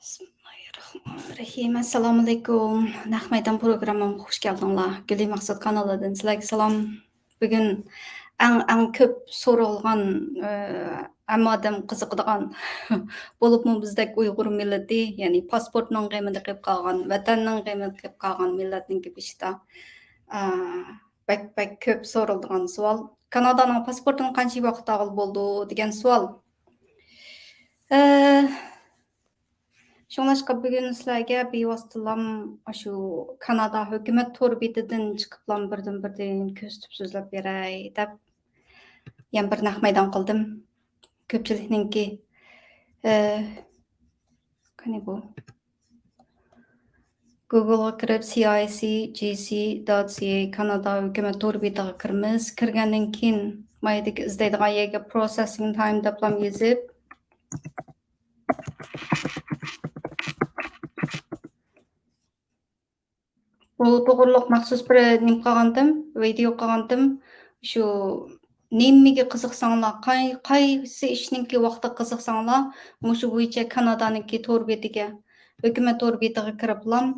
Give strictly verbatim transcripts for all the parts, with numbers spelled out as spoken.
بىسمىللاھىررەھمانىررەھىم. ئەسسالامۇئەلەيكۇم. نەق مەيدان پروگراممامغا خۇش كەلدىڭلار. گۈلى مەقسەت كانىلىدىن سىلەرگە سالام. بۈگۈن ئەڭ، ئەڭ كۆپ سورالغان، ئە، ھەممە ئادەم قىزىقىدىغان، بولۇپمۇ بىزدەك ئۇيغۇر مىللىتى، يەنى پاسپورتنىڭ غېمىدە قېلىپ قالغان، ۋەتەننىڭ غېمىدە قېلىپ قالغان مىللەتنىڭ گېپى ئىشتا، ئە، بەك، بەك كۆپ سورىلىدىغان سوئال. كانادانىڭ پاسپورتىنى قانچە ۋاقىت ئالغىلى بولىدۇ دېگەن سوئال. ئە، شۇڭلاشقا بۈگۈن سىلەرگە بىۋاسىتىلام ئاشۇ كانادا ھۆكۈمەت تور بېتىدىن چىقىپلام بىردىن-بىردىن كۆرسىتىپ سۆزلەپ بېرەي دەپ، يەنە بىر نەق مەيدان قىلدىم. كۆپچىلىكنىڭكى، ئە، قېنى بۇ؟ گۇگلغا كىرىپ، سى ئاي سى جى سى دات سى ئەي كانادا ھۆكۈمەت تور بېتىغا كىرىمىز. كىرگەندىن كېيىن، مايدىكى ئىزدەيدىغان يەرگە پروسېسسىڭ تايم دەپلام يېزىپ، بۇ توغرۇلۇق مەخسۇس بىر نېمە قىلغانتىم، ۋىدېئو قىلغانتىم. شۇ نېمىگە قىزىقساڭلار، قاي-، قايسى ئىشنىڭكى ۋاقتىغا قىزىقساڭلار، مۇشۇ بويىچە كانادانىڭكى تور بېتىگە، ھۆكۈمەت تور بېتىغا كىرىپلام،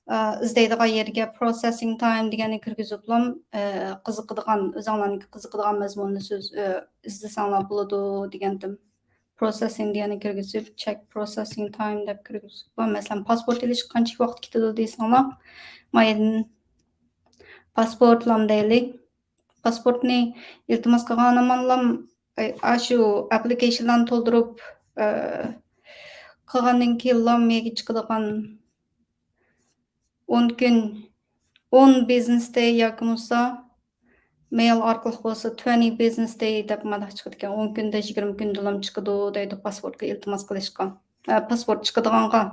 ئە، ئىزدەيدىغان يەرگە پروسېسسىڭ تايم دېگەننى كىرگۈزۈپلام، ئە، قىزىقىدىغان، ئۆزۈڭلارنىڭكى قىزىقىدىغان مەزمۇننى سۆز-، ئە، ئىزدىسەڭلار بولىدۇ دېگەنتىم. پروسېسسىڭ دېگەننى كىرگۈزۈپ، چېك پروسېسسىڭ تايم دەپ كىرگۈزۈپ، مەسىلەن، پاسپورت ئېلىشقا قانچە ۋاقىت كېتىدۇ دېسەڭلار، مايدىن پاسپورتلام دەيلى. پاسپورتنى ئىلتىماس قىلغان ئامانلام، ئاشۇ ئەپلىكېيشنلارنى تولدۇرۇپ، ئە، قىلغاندىن كېيىنلا مېگە چىقىدىغان ئون كۈن، ئون بىزنېس دەي ياكى بولمىسا مېيىل ئارقىلىق بولسا، تۆنتى بىزنېس دەي دەپ مانداق چىقىدىكەن. ئون كۈندە، يىگىرمە كۈندىلام چىقىدۇ دەيدۇ پاسپورتقا ئىلتىماس قىلىشقا. ئە، پاسپورت چىقىدىغانغا.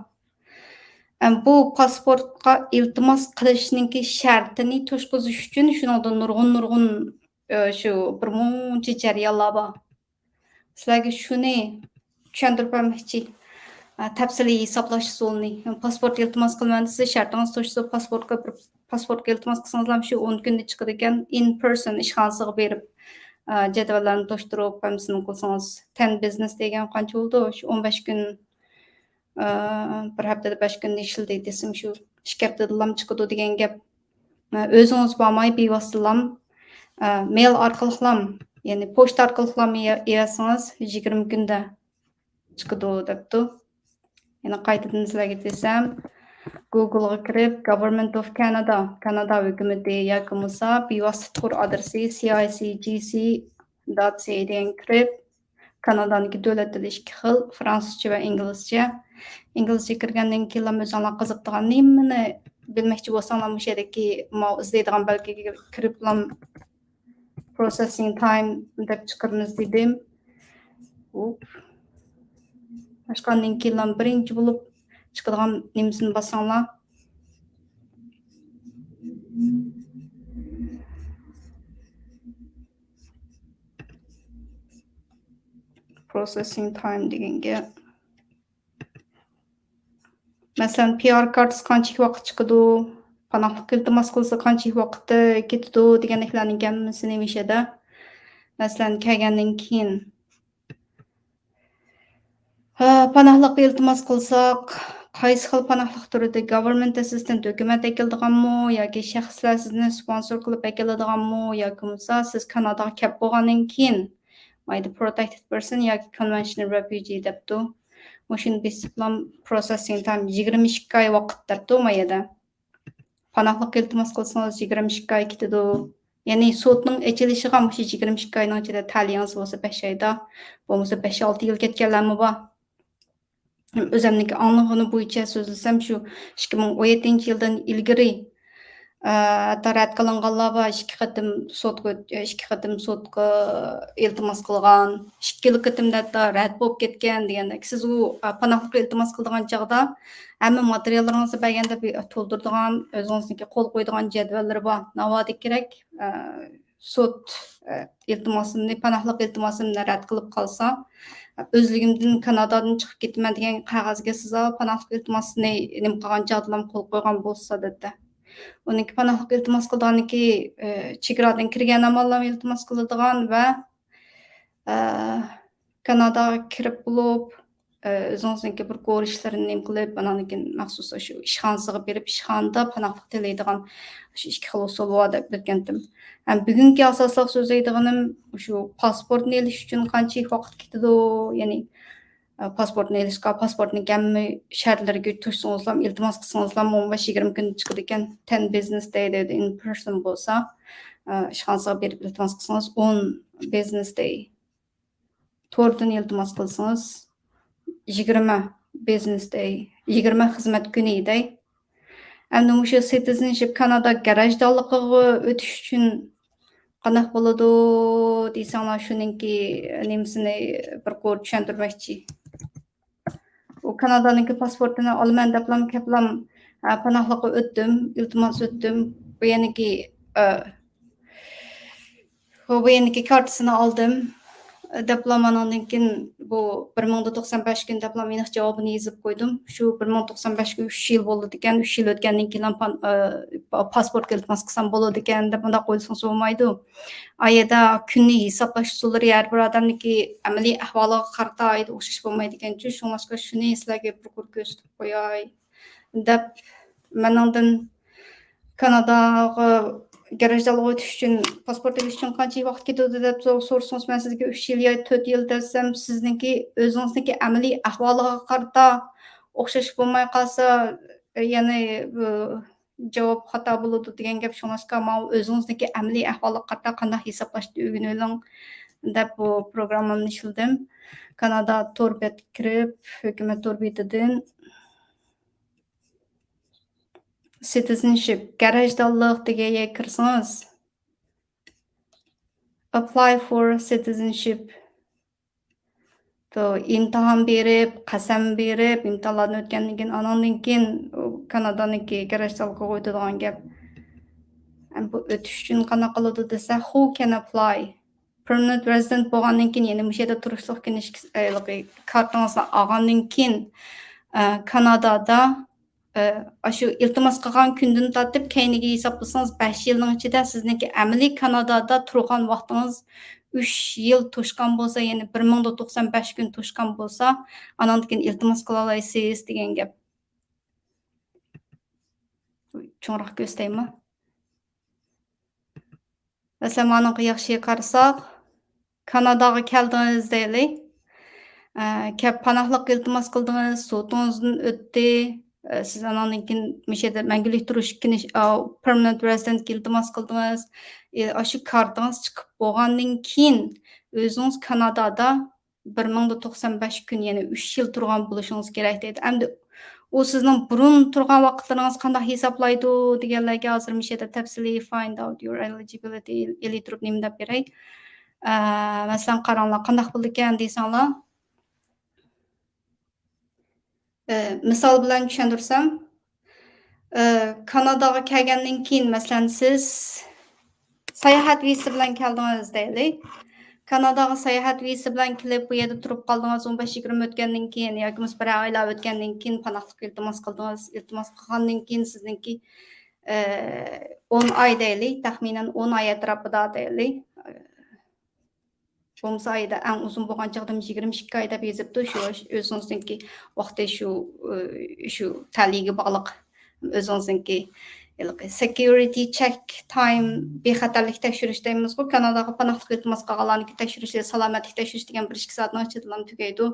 ئە، بۇ پاسپورتقا ئىلتىماس قىلىشنىڭكى شەرتىنى توشقۇزۇش ئۈچۈن شۇنىڭدا نۇرغۇن، نۇرغۇن، ئە، شۇ بىر مۇنچە جەريانلار بار. سىلەرگە شۇنى چۈشەندۈرۈپ بەرمەكچى. ئە، تەپسىلىي ھېسابلاش ئۇسۇلىنى. پاسپورت ئىلتىماس قىلىمەن دېسە، شەرتىڭىز توشسا، پاسپورتقا بىر، پاسپورتقا ئىلتىماس قىلسىڭىزلا، شۇ ئون كۈندە چىقىدىكەن. In person ئىشخانىسىغا بېرىپ، ئە، جەدۋەللەرنى توشتۇرۇپ، ھەممىسىنى قىلسىڭىز، تەن بىزنېس دېگەن قانچە بولىدۇ؟ شۇ ئون بەش كۈن، ئە، بىر ھەپتىدە بەش كۈننى ئىشلىدى دېسەم، شۇ ئىككى ھەپتىدىلام چىقىدۇ دېگەن گەپ. ئە، ئۆزىڭىز بارماي بىۋاسىتىلام، ئە، مېيىل ئارقىلىقلام، يەنى پوچتا ئارقىلىقلام يە-، يەۋەتسىڭىز، يىگىرمە كۈندە چىقىدۇ دەپتۇ. يەنە قايتىدىن سىلەرگە دېسەم، گۇگلغا كىرىپ، Government of Canada، كانادا ھۆكۈمىتى ياكى بولمىسا بىۋاسىتە تور ئادرېسى سى ئاي سى جى سى دات سى ئەي دېگەنگە كىرىپ، كانادانىڭكى دۆلەت تىلى ئىككى خىل، فرانسۇزچە ۋە ئىنگلىزچە. ئىنگلىزچە كىرگەندىن كېيىنلا ئۆزۈڭلار قىزىقىدىغان نېمىنى بىلمەكچى بولساڭلار، مۇشۇ يەردىكى ماۋۇ ئىزدەيدىغان بەلگىگە كىرىپلا پروسېسسىڭ تايم دەپ چىقىرىمىز دېدىم. ھوپ. ئاچقاندىن كېيىنلا بىرىنچى بولۇپ چىقىدىغان نېمىسىنى باسساڭلار. پروسېسسىڭ تايم دېگەنگە. مەسىلەن، پى ئار كارتىسى قانچىلىك ۋاقىت چىقىدۇ، پاناھلىق ئىلتىماس قىلسا قانچىلىك ۋاقىت كېتىدۇ دېگەندەكلەرنىڭ ھەممىسىنى مۇشۇ يەردە. مەسىلەن، كەلگەندىن كېيىن، ھە، پاناھلىق ئىلتىماس قىلساق، قايسى خىل پاناھلىق تۈرىدە، گاۋېرمېنت ئەسسىستېنت، ھۆكۈمەت ئەكېلىدىغانمۇ ياكى شەخسلەر سىزنى سپونسور قىلىپ ئەكېلىدىغانمۇ ياكى بولمىسا سىز كاناداغا كەپ بولغاندىن كېيىن، مايدا پروتېكتېد پېرسون ياكى كونۋېنشنال رېفۇجى دەپتۇ. مۇشۇنى بېسىپلا پروسېسسىڭ تايم يىگىرمە ئىككى ئاي ۋاقىت دەپتۇ ما يەردە. پاناھلىق ئىلتىماس قىلسىڭىز يىگىرمە ئىككى ئاي كېتىدۇ. يەنى سوتنىڭ ئېچىلىشىغا مۇشۇ يىگىرمە ئىككى ئاينىڭ ئىچىدە تەلىيىڭىز بولسا بەش ئايدا، بولمىسا بەش ئالتە يىل كەتكەنلەرمۇ بار. ئۆزۈمنىڭكى ئاڭلىغىنى بويىچە سۆزلىسەم، شۇ ئىككى مىڭ ئون يەتتىنچى يىلدىن ئىلگىرى، ئە، ھەتتا رەت قىلىنغانلار بار، ئىككى قېتىم سوتقا ئۆت-، ئىككى قېتىم سوتقا ئىلتىماس قىلغان، ئىككىلا قېتىمدا ھەتتا رەت بولۇپ كەتكەن دېگەندەك. سىز ئۇ، ئە، پاناھلىق ئىلتىماس قىلىدىغان چاغدا ھەممە ماتېرىياللىرىڭىزنى بەرگەندە بىر تولدۇرىدىغان، ئۆزىڭىزنىڭكى قول قويىدىغان جەدۋەللىرى بار. ناۋادا كېرەك، ئە، سوت، ئە، ئىلتىماسىمنى، پاناھلىق ئىلتىماسىمنى رەت قىلىپ قالسا، ئۆزلۈكۈمدىن كانادادىن چىقىپ كېتىمەن دېگەن قەغەزگە سىزا پاناھلىق ئىلتىماسىنى نېمە قىلغان چاغدىلا قول قويغان بولسا دەتتە. ئۇنىڭكى پاناھلىق ئىلتىماس قىلىدىغانلىكى، ئە، چېگرادىن كىرگەن ئاماللام ئىلتىماس قىلىدىغان ۋە، ئە، كاناداغا كىرىپ بولۇپ، ئۆزىڭىزنىڭكى بىر كورسلىرىنى نېمە قىلىپ، ئاناندىن كېيىن مەخسۇس شۇ ئىشخانىسىغا بېرىپ، ئىشخانىدا پاناھلىق تىلەيدىغان شۇ ئىككى خىل ئۇسۇل بار دەپ بىلگەنتىم. ھەم بۈگۈنكى ئاساسلىق سۆزلەيدىغىنىم شۇ پاسپورتنى ئېلىش ئۈچۈن قانچىلىك ۋاقىت كېتىدۇ؟ يەنى، ئە، پاسپورتنى ئېلىشقا، پاسپورتنىڭ ھەممە شەرتلىرىگە توشسىڭىزلام، ئىلتىماس قىلسىڭىزلام، ئون بەش يىگىرمە كۈندە چىقىدىكەن. تەن بىزنېس دەي دەيدۇ، ئىن پېرسون بولسا، ئە، ئىشخانىسىغا بېرىپ ئىلتىماس قىلسىڭىز، ئون بىزنېس دەي. توردىن ئىلتىماس قىلسىڭىز، يىگىرمە بىزنېس دەي، يىگىرمە خىزمەت كۈنى دەي. ئەمدى مۇشۇ سىتىزېنشىپ كانادا گراژدانلىقىغا ئۆتۈش ئۈچۈن قانداق بولىدۇ دېسەڭلار، شۇنىڭكى نېمىسىنى بىر قۇر چۈشەندۈرمەكچى. ئۇ كانادانىڭكى پاسپورتىنى ئالىمەن دەپلام كەپلام، ئە، پاناھلىققا ئۆتتۈم، ئىلتىماس ئۆتتۈم. بۇ يەنىكى، ئە، بۇ يەنىكى كارتىسىنى ئالدىم. دەپلام ئاناندىن كېيىن بۇ بىر مىڭدا توقسان بەش كۈن دەپلام ئېنىق جاۋابىنى يېزىپ قويدۇم. شۇ بىر مىڭدا توقسان بەش كۈن ئۈچ يىل بولىدىكەن، ئۈچ يىل ئۆتكەندىن كېيىن پان-، ئە، پا-، پاسپورتقا ئىلتىماس قىلسام بولىدىكەن دەپ مۇنداق ئويلىسىڭىز بولمايدۇ. ئا يەردە كۈننى ھېسابلاش ئۇسۇللىرى ھەر بىر ئادەمنىڭكى ئەمەلىي ئەھۋالىغا قارىتا ئوخشاش بولمايدىكەنچۇ، شۇڭلاشقا شۇنى سىلەرگە بىر قۇر كۆرسىتىپ قوياي دەپ، مېنىڭدىن كاناداغا گراژدانلىققا ئۆتۈش ئۈچۈن، پاسپورت ئېلىش ئۈچۈن قانچە ۋاقىت كېتىدۇ دەپ سور-، سورىسىڭىز، مەن سىزگە ئۈچ يىل يا تۆت يىل دەسەم، سىزنىڭكى ئۆزىڭىزنىڭكى ئەمەلىي ئەھۋالىغا قارىتا ئوخشاش بولماي قالسا، يەنى، ئۇ، جاۋاب خاتا بولىدۇ دېگەن گەپ. شۇڭلاشقا ماۋۇ ئۆزىڭىزنىڭكى ئەمەلىي ئەھۋالىغا قارىتا قانداق ھېسابلاشنى ئۆگىنىۋېلىڭ دەپ بۇ پروگراممامنى ئىشلىدىم. كانادا تور بەتكە كىرىپ، ھۆكۈمەت تور بېتىدىن سىتىزېنشىپ، گراژدانلىق دېگەن يەرگە كىرسىڭىز، apply for citizenship. تو ئىمتىھان بېرىپ، قەسەم بېرىپ، ئىمتىھانلاردىن ئۆتكەندىن كېيىن، ئاناندىن كېيىن ئۇ كانادانىڭكى گراژدانلىقىغا ئۆتىدىغان گەپ. ئەم، بۇ ئۆتۈش ئۈچۈن قانداق قىلىدۇ دېسە، who can apply؟ Permanent resident بولغاندىن كېيىن، يەنى مۇشۇ يەردە تۇرۇشلۇق كىنىشكا-، ئە، كارتىڭىزنى ئالغاندىن كېيىن، ئە، كانادادا ئاشۇ ئىلتىماس قىلغان كۈندىن تارتىپ كەينىگە ھېسابلىسىڭىز، بەش يىلنىڭ ئىچىدە سىزنىڭكى ئەمەلىي كانادادا تۇرغان ۋاقتىڭىز ئۈچ يىل توشقان بولسا، يەنى بىر مىڭدا توقسان بەش كۈن توشقان بولسا، ئاناندىن كېيىن ئىلتىماس قىلالايسىز دېگەن گەپ. چوڭراق كۆرسىتەيمۇ؟ مەسىلەن، مانىڭغا ياخشى قارىساق، كاناداغا كەلدىڭىز دەيلى. ئە، كەپ پاناھلىق ئىلتىماس قىلدىڭىز، سوتىڭىزدىن ئۆتتى. ئە، سىز ئاناندىن كېيىن مۇشۇ يەردە مەڭگۈلۈك تۇرۇش كىنىش-، ئا، permanent resident كە ئىلتىماس قىلدىڭىز. ئە، ئاشۇ كارتىڭىز چىقىپ بولغاندىن كېيىن ئۆزىڭىز كانادادا بىر مىڭدا توقسان بەش كۈن، يەنى ئۈچ يىل تۇرغان بولۇشىڭىز كېرەك دەيدۇ. ئەمدى ئۇ سىزنىڭ بۇرۇن تۇرغان ۋاقىتلىرىڭىز قانداق ھېسابلايدۇ دېگەنلەرگە ھازىر مۇشۇ يەردە تەپسىلىي find out your eligibility ئېلى تۇرۇپ نېمە دەپ بېرەي. ئە، مەسىلەن، قاراڭلار، قانداق بولىدىكەن دېسەڭلار. ئە، مىسال بىلەن چۈشەندۈرسەم، ئە، كاناداغا كەلگەندىن كېيىن، مەسىلەن، سىز ساياھەت ۋىزىسى بىلەن كەلدىڭىز دەيلى. كاناداغا ساياھەت ۋىزىسى بىلەن كېلىپ، بۇ يەردە تۇرۇپ قالدىڭىز، ئون بەش يىگىرمە ئۆتكەندىن كېيىن ياكى بولمىسا بىرەر ئايلار ئۆتكەندىن كېيىن پاناھلىق ئىلتىماس قىلدىڭىز. ئىلتىماس قىلغاندىن كېيىن سىزنىڭكى، ئە، ئون ئاي دەيلى، تەخمىنەن ئون ئاي ئەتراپىدا دەيلى. بولمىسا ئايدا ئەڭ ئۇزۇن بولغان چاغدا يىگىرمە ئىككى ئاي دەپ يېزىپتۇ. شۇ ئۆزىڭىزنىڭكى ۋاقتى شۇ، شۇ تەلىيىگە باغلىق. ئۆزىڭىزنىڭكى ھېلىقى security check time، بىخەتەرلىك تەكشۈرۈش دەيمىزغۇ. كاناداغا پاناھلىق ئىلتىماس قىلغانلارنىڭكى تەكشۈرۈشى، سالامەتلىك تەكشۈرۈش دېگەن بىر ئىككى سائەتنىڭ ئىچىدىلا تۈگەيدۇ.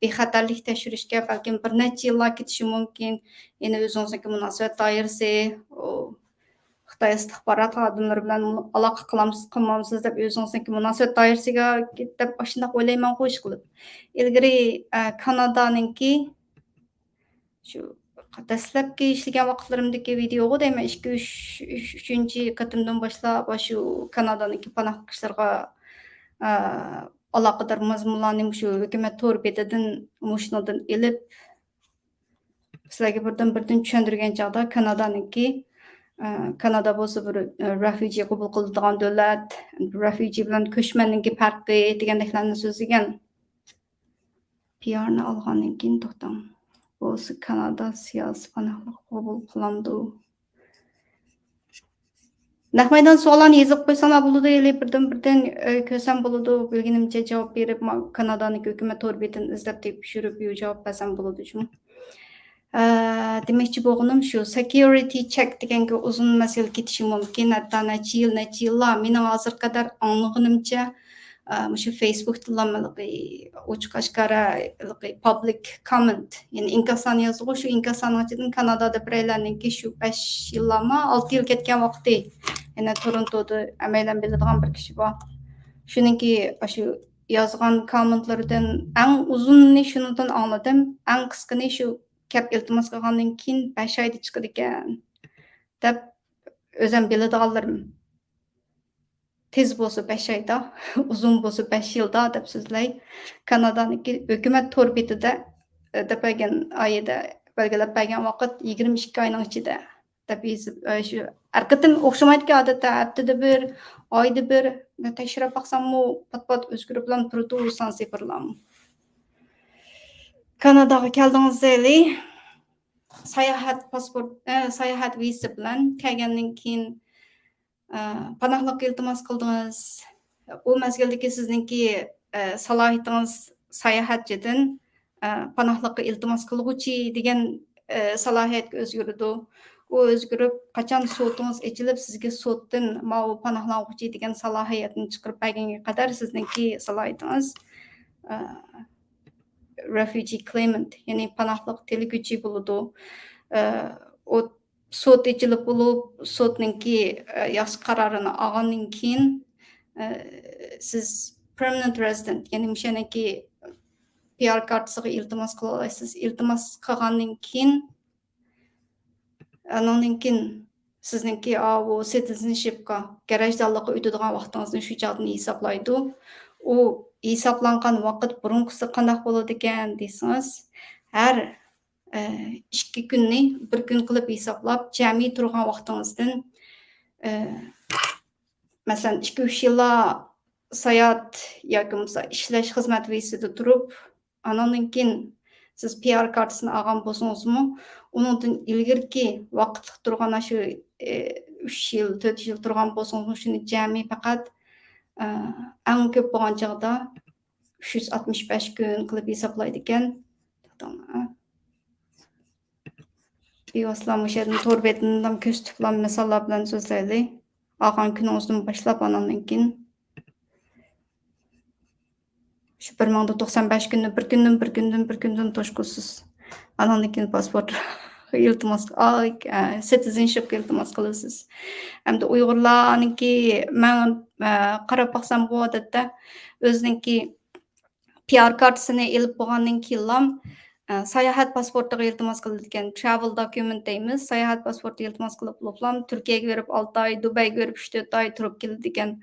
بىخەتەرلىك تەكشۈرۈشكە بەلكىم بىر نەچچە يىللار كېتىشى مۇمكىن. يەنە ئۆزىڭىزنىڭكى مۇناسىۋەت دائىرىسى، ئۇ خىتاي ئىستىخبارات خادىملىرى بىلەن ئالاقە قىلامسىز، قىلمامسىز دەپ ئۆزىڭىزنىڭكى مۇناسىۋەت دائىرىسىگە دەپ ئاشۇنداق ئويلايمەنغۇ ئىشقىلىپ. ئىلگىرى، ئە، كانادانىڭكى شۇ دەسلەپكى ئىشلىگەن ۋاقىتلىرىمدىكى ۋىدېئوغۇ دەيمەن، ئىككى، ئۈچ، ئۈچ، ئۈچىنچى قېتىمدىن باشلاپ شۇ كانادانىڭكى پاناھلىق ئىشلىرىغا، ئە، ئالاقىدار مەزمۇنلارنى مۇشۇ ھۆكۈمەت تور بېتىدىن مۇشۇنىڭدىن ئېلىپ، سىلەرگە بىردىن بىردىن چۈشەندۈرگەن چاغدا كانادانىڭكى، ئە، كانادا بولسا بىر، ئە، رېفۇجى قوبۇل قىلىدىغان دۆلەت، رېفۇجى بىلەن كۆچمەننىڭكى پەرقى دېگەندەكلەرنى سۆزلىگەن. پىئارنى ئالغاندىن كېيىن توختاڭ. بولسا كانادا سىياسىي پاناھلىق قوبۇل قىلامدۇ؟ نەق مەيدان سوئاللارنى يېزىپ قويساڭلار بولىدۇ، يەنى بىردىن-بىردىن، ئە، كۆرسەم بولىدۇ. بىلگىنىمچە جاۋاب بېرىپ، ما-، كانادانىڭ ھۆكۈمەت تور بېتىدىن ئىزدەپ تېپىپ يۈرۈپ، يۇ-، جاۋاب بەرسەم بولىدۇ شۇ. ئە، دېمەكچى بولغىنىم شۇ، سېكيۇرىتى چېك دېگەنگە ئۇزۇن مەزگىل كېتىشى مۇمكىن، ھەتتا نەچچە يىل، نەچچە يىللار. مېنىڭ ھازىرغا قەدەر ئاڭلىغىنىمچە، ئە، مۇشۇ فېيسبۇكتىنلا ھېلىقى ئوچۇق ئاشكارا ھېلىقى پابلىك كوممېنت، يەنى ئىنكاسلارنى يازدىغۇ، شۇ ئىنكاسلارنىڭ ئىچىدىن كانادادا بىرەيلەرنىڭكى شۇ بەش يىللارمۇ، ئالتە يىل كەتكەن ۋاقتى، يەنە تورونتودا ھەممەيلەن بىلىدىغان بىر كىشى بار. شۇنىڭكى ئاشۇ يازغان كوممېنتلىرىدىن ئەڭ ئۇزۇنىنى شۇنىڭدىن ئاڭلىدىم، ئەڭ قىسقىنى شۇ كەپ ئىلتىماس قىلغاندىن كېيىن بەش ئايدا چىقىدىكەن، دەپ ئۆزۈم بىلىدىغانلىرىم. تېز بولسا بەش ئايدا، ئۇزۇن بولسا بەش يىلدا دەپ سۆزلەي. كانادانىڭكى ھۆكۈمەت تور بېتىدە، ئە، دەپ بەرگەن ئايىدا بەلگىلەپ بەرگەن ۋاقىت يىگىرمە ئىككى ئاينىڭ ئىچىدە دەپ يېزىپ، ئە، شۇ ھەر قېتىم ئوخشىمايدىكەن، ئادەتتە ھەپتىدە بىر، ئايدا بىر، تەكشۈرۈپ باقساممۇ پات-پات ئۆزگىرىپلا تۇرىدۇ سان سىفىرلارمۇ. كاناداغا كەلدىڭىز دەيلى. ساياھەت پاسپورت، ئە، ساياھەت ۋىزىسى بىلەن كەلگەندىن كېيىن، ئە، پاناھلىققا ئىلتىماس قىلدىڭىز. ئۇ مەزگىلدىكى سىزنىڭكى، ئە، سالاھىيىتىڭىز ساياھەتچىدىن، ئە، پاناھلىققا ئىلتىماس قىلغۇچى دېگەن، ئە، سالاھىيەتكە ئۆزگىرىدۇ. ئۇ ئۆزگىرىپ، قاچان سوتىڭىز ئېچىلىپ، سىزگە سوتتىن ماۋۇ پاناھلانغۇچى دېگەن سالاھىيەتنى چىقىرىپ بەرگەنگە قەدەر سىزنىڭكى سالاھىيىتىڭىز، ئە، refugee claimant، يەنى پاناھلىق تىلىگۈچى بولىدۇ. ئە، ئۇ سوت ئېچىلىپ بولۇپ، سوتنىڭكى، ئە، ياخشى قارارىنى ئالغاندىن كېيىن، ئە، سىز permanent resident، يەنى مۇشۇ يەرنىڭكى پىئار كارتىسىغا ئىلتىماس قىلالايسىز. ئىلتىماس قىلغاندىن كېيىن، ئانىڭدىن كېيىن سىزنىڭكى ئاۋۇ سىتىزېنشىپقا، گەرەجدارلىققا ئۆتىدىغان ۋاقتىڭىزنى شۇ چاغدىن ھېسابلايدۇ. ئۇ ھېسابلانغان ۋاقىت بۇرۇنقىسى قانداق بولىدىكەن دېسىڭىز، ھەر، ئە، ئىككى كۈننى بىر كۈن قىلىپ ھېسابلاپ، جەمئىي تۇرغان ۋاقتىڭىزدىن، ئە، مەسىلەن، ئىككى، ئۈچ يىللار ساياھەت ياكى بولمىسا ئىشلەش خىزمەت ۋىزىسىدا تۇرۇپ، ئانىڭدىن كېيىن سىز پىئار كارتىسىنى ئالغان بولسىڭىزمۇ، ئۇنىڭدىن ئىلگىرىكى ۋاقىتلىق تۇرغان ئاشۇ، ئە، ئۈچ يىل، تۆت يىل تۇرغان بولسىڭىزمۇ، شۇنى جەمئىي پەقەت، ئە، ئەڭ كۆپ بولغان چاغدا ئۈچ يۈز ئاتمىش بەش كۈن قىلىپ ھېسابلايدىكەن. توختاڭلار. بىۋاسىتىلا مۇشۇ يەردىن تور بېتىدىن كۆرسىتىپلا مىساللار بىلەن سۆزلەيلى. ئالغان كۈنىڭىزدىن باشلاپ، ئانىڭدىن كېيىن شۇ بىر مىڭدا توقسان بەش كۈننى بىر كۈندىن، بىر كۈندىن، بىر كۈندىن توشقۇسىز. ئانىڭدىن كېيىن پاسپورت ئىلتىماس، ئا، ئە، سىتىزېنشىپقا ئىلتىماس قىلىسىز. ئەمدى ئۇيغۇرلارنىڭكى مەن، ئە، قاراپ باقسامغۇ، ئادەتتە ئۆزىنىڭكى پىئار كارتىسىنى ئېلىپ بولغاندىن كېيىنلا، ئە، ساياھەت پاسپورتىغا ئىلتىماس قىلىدىكەن. ترەۋېل دوكۇمېنت دەيمىز. ساياھەت پاسپورتىغا ئىلتىماس قىلىپ بولۇپلا تۈركىيەگە بېرىپ ئالتە ئاي، دۇبەيگە بېرىپ ئۈچ تۆت ئاي تۇرۇپ كېلىدىكەن.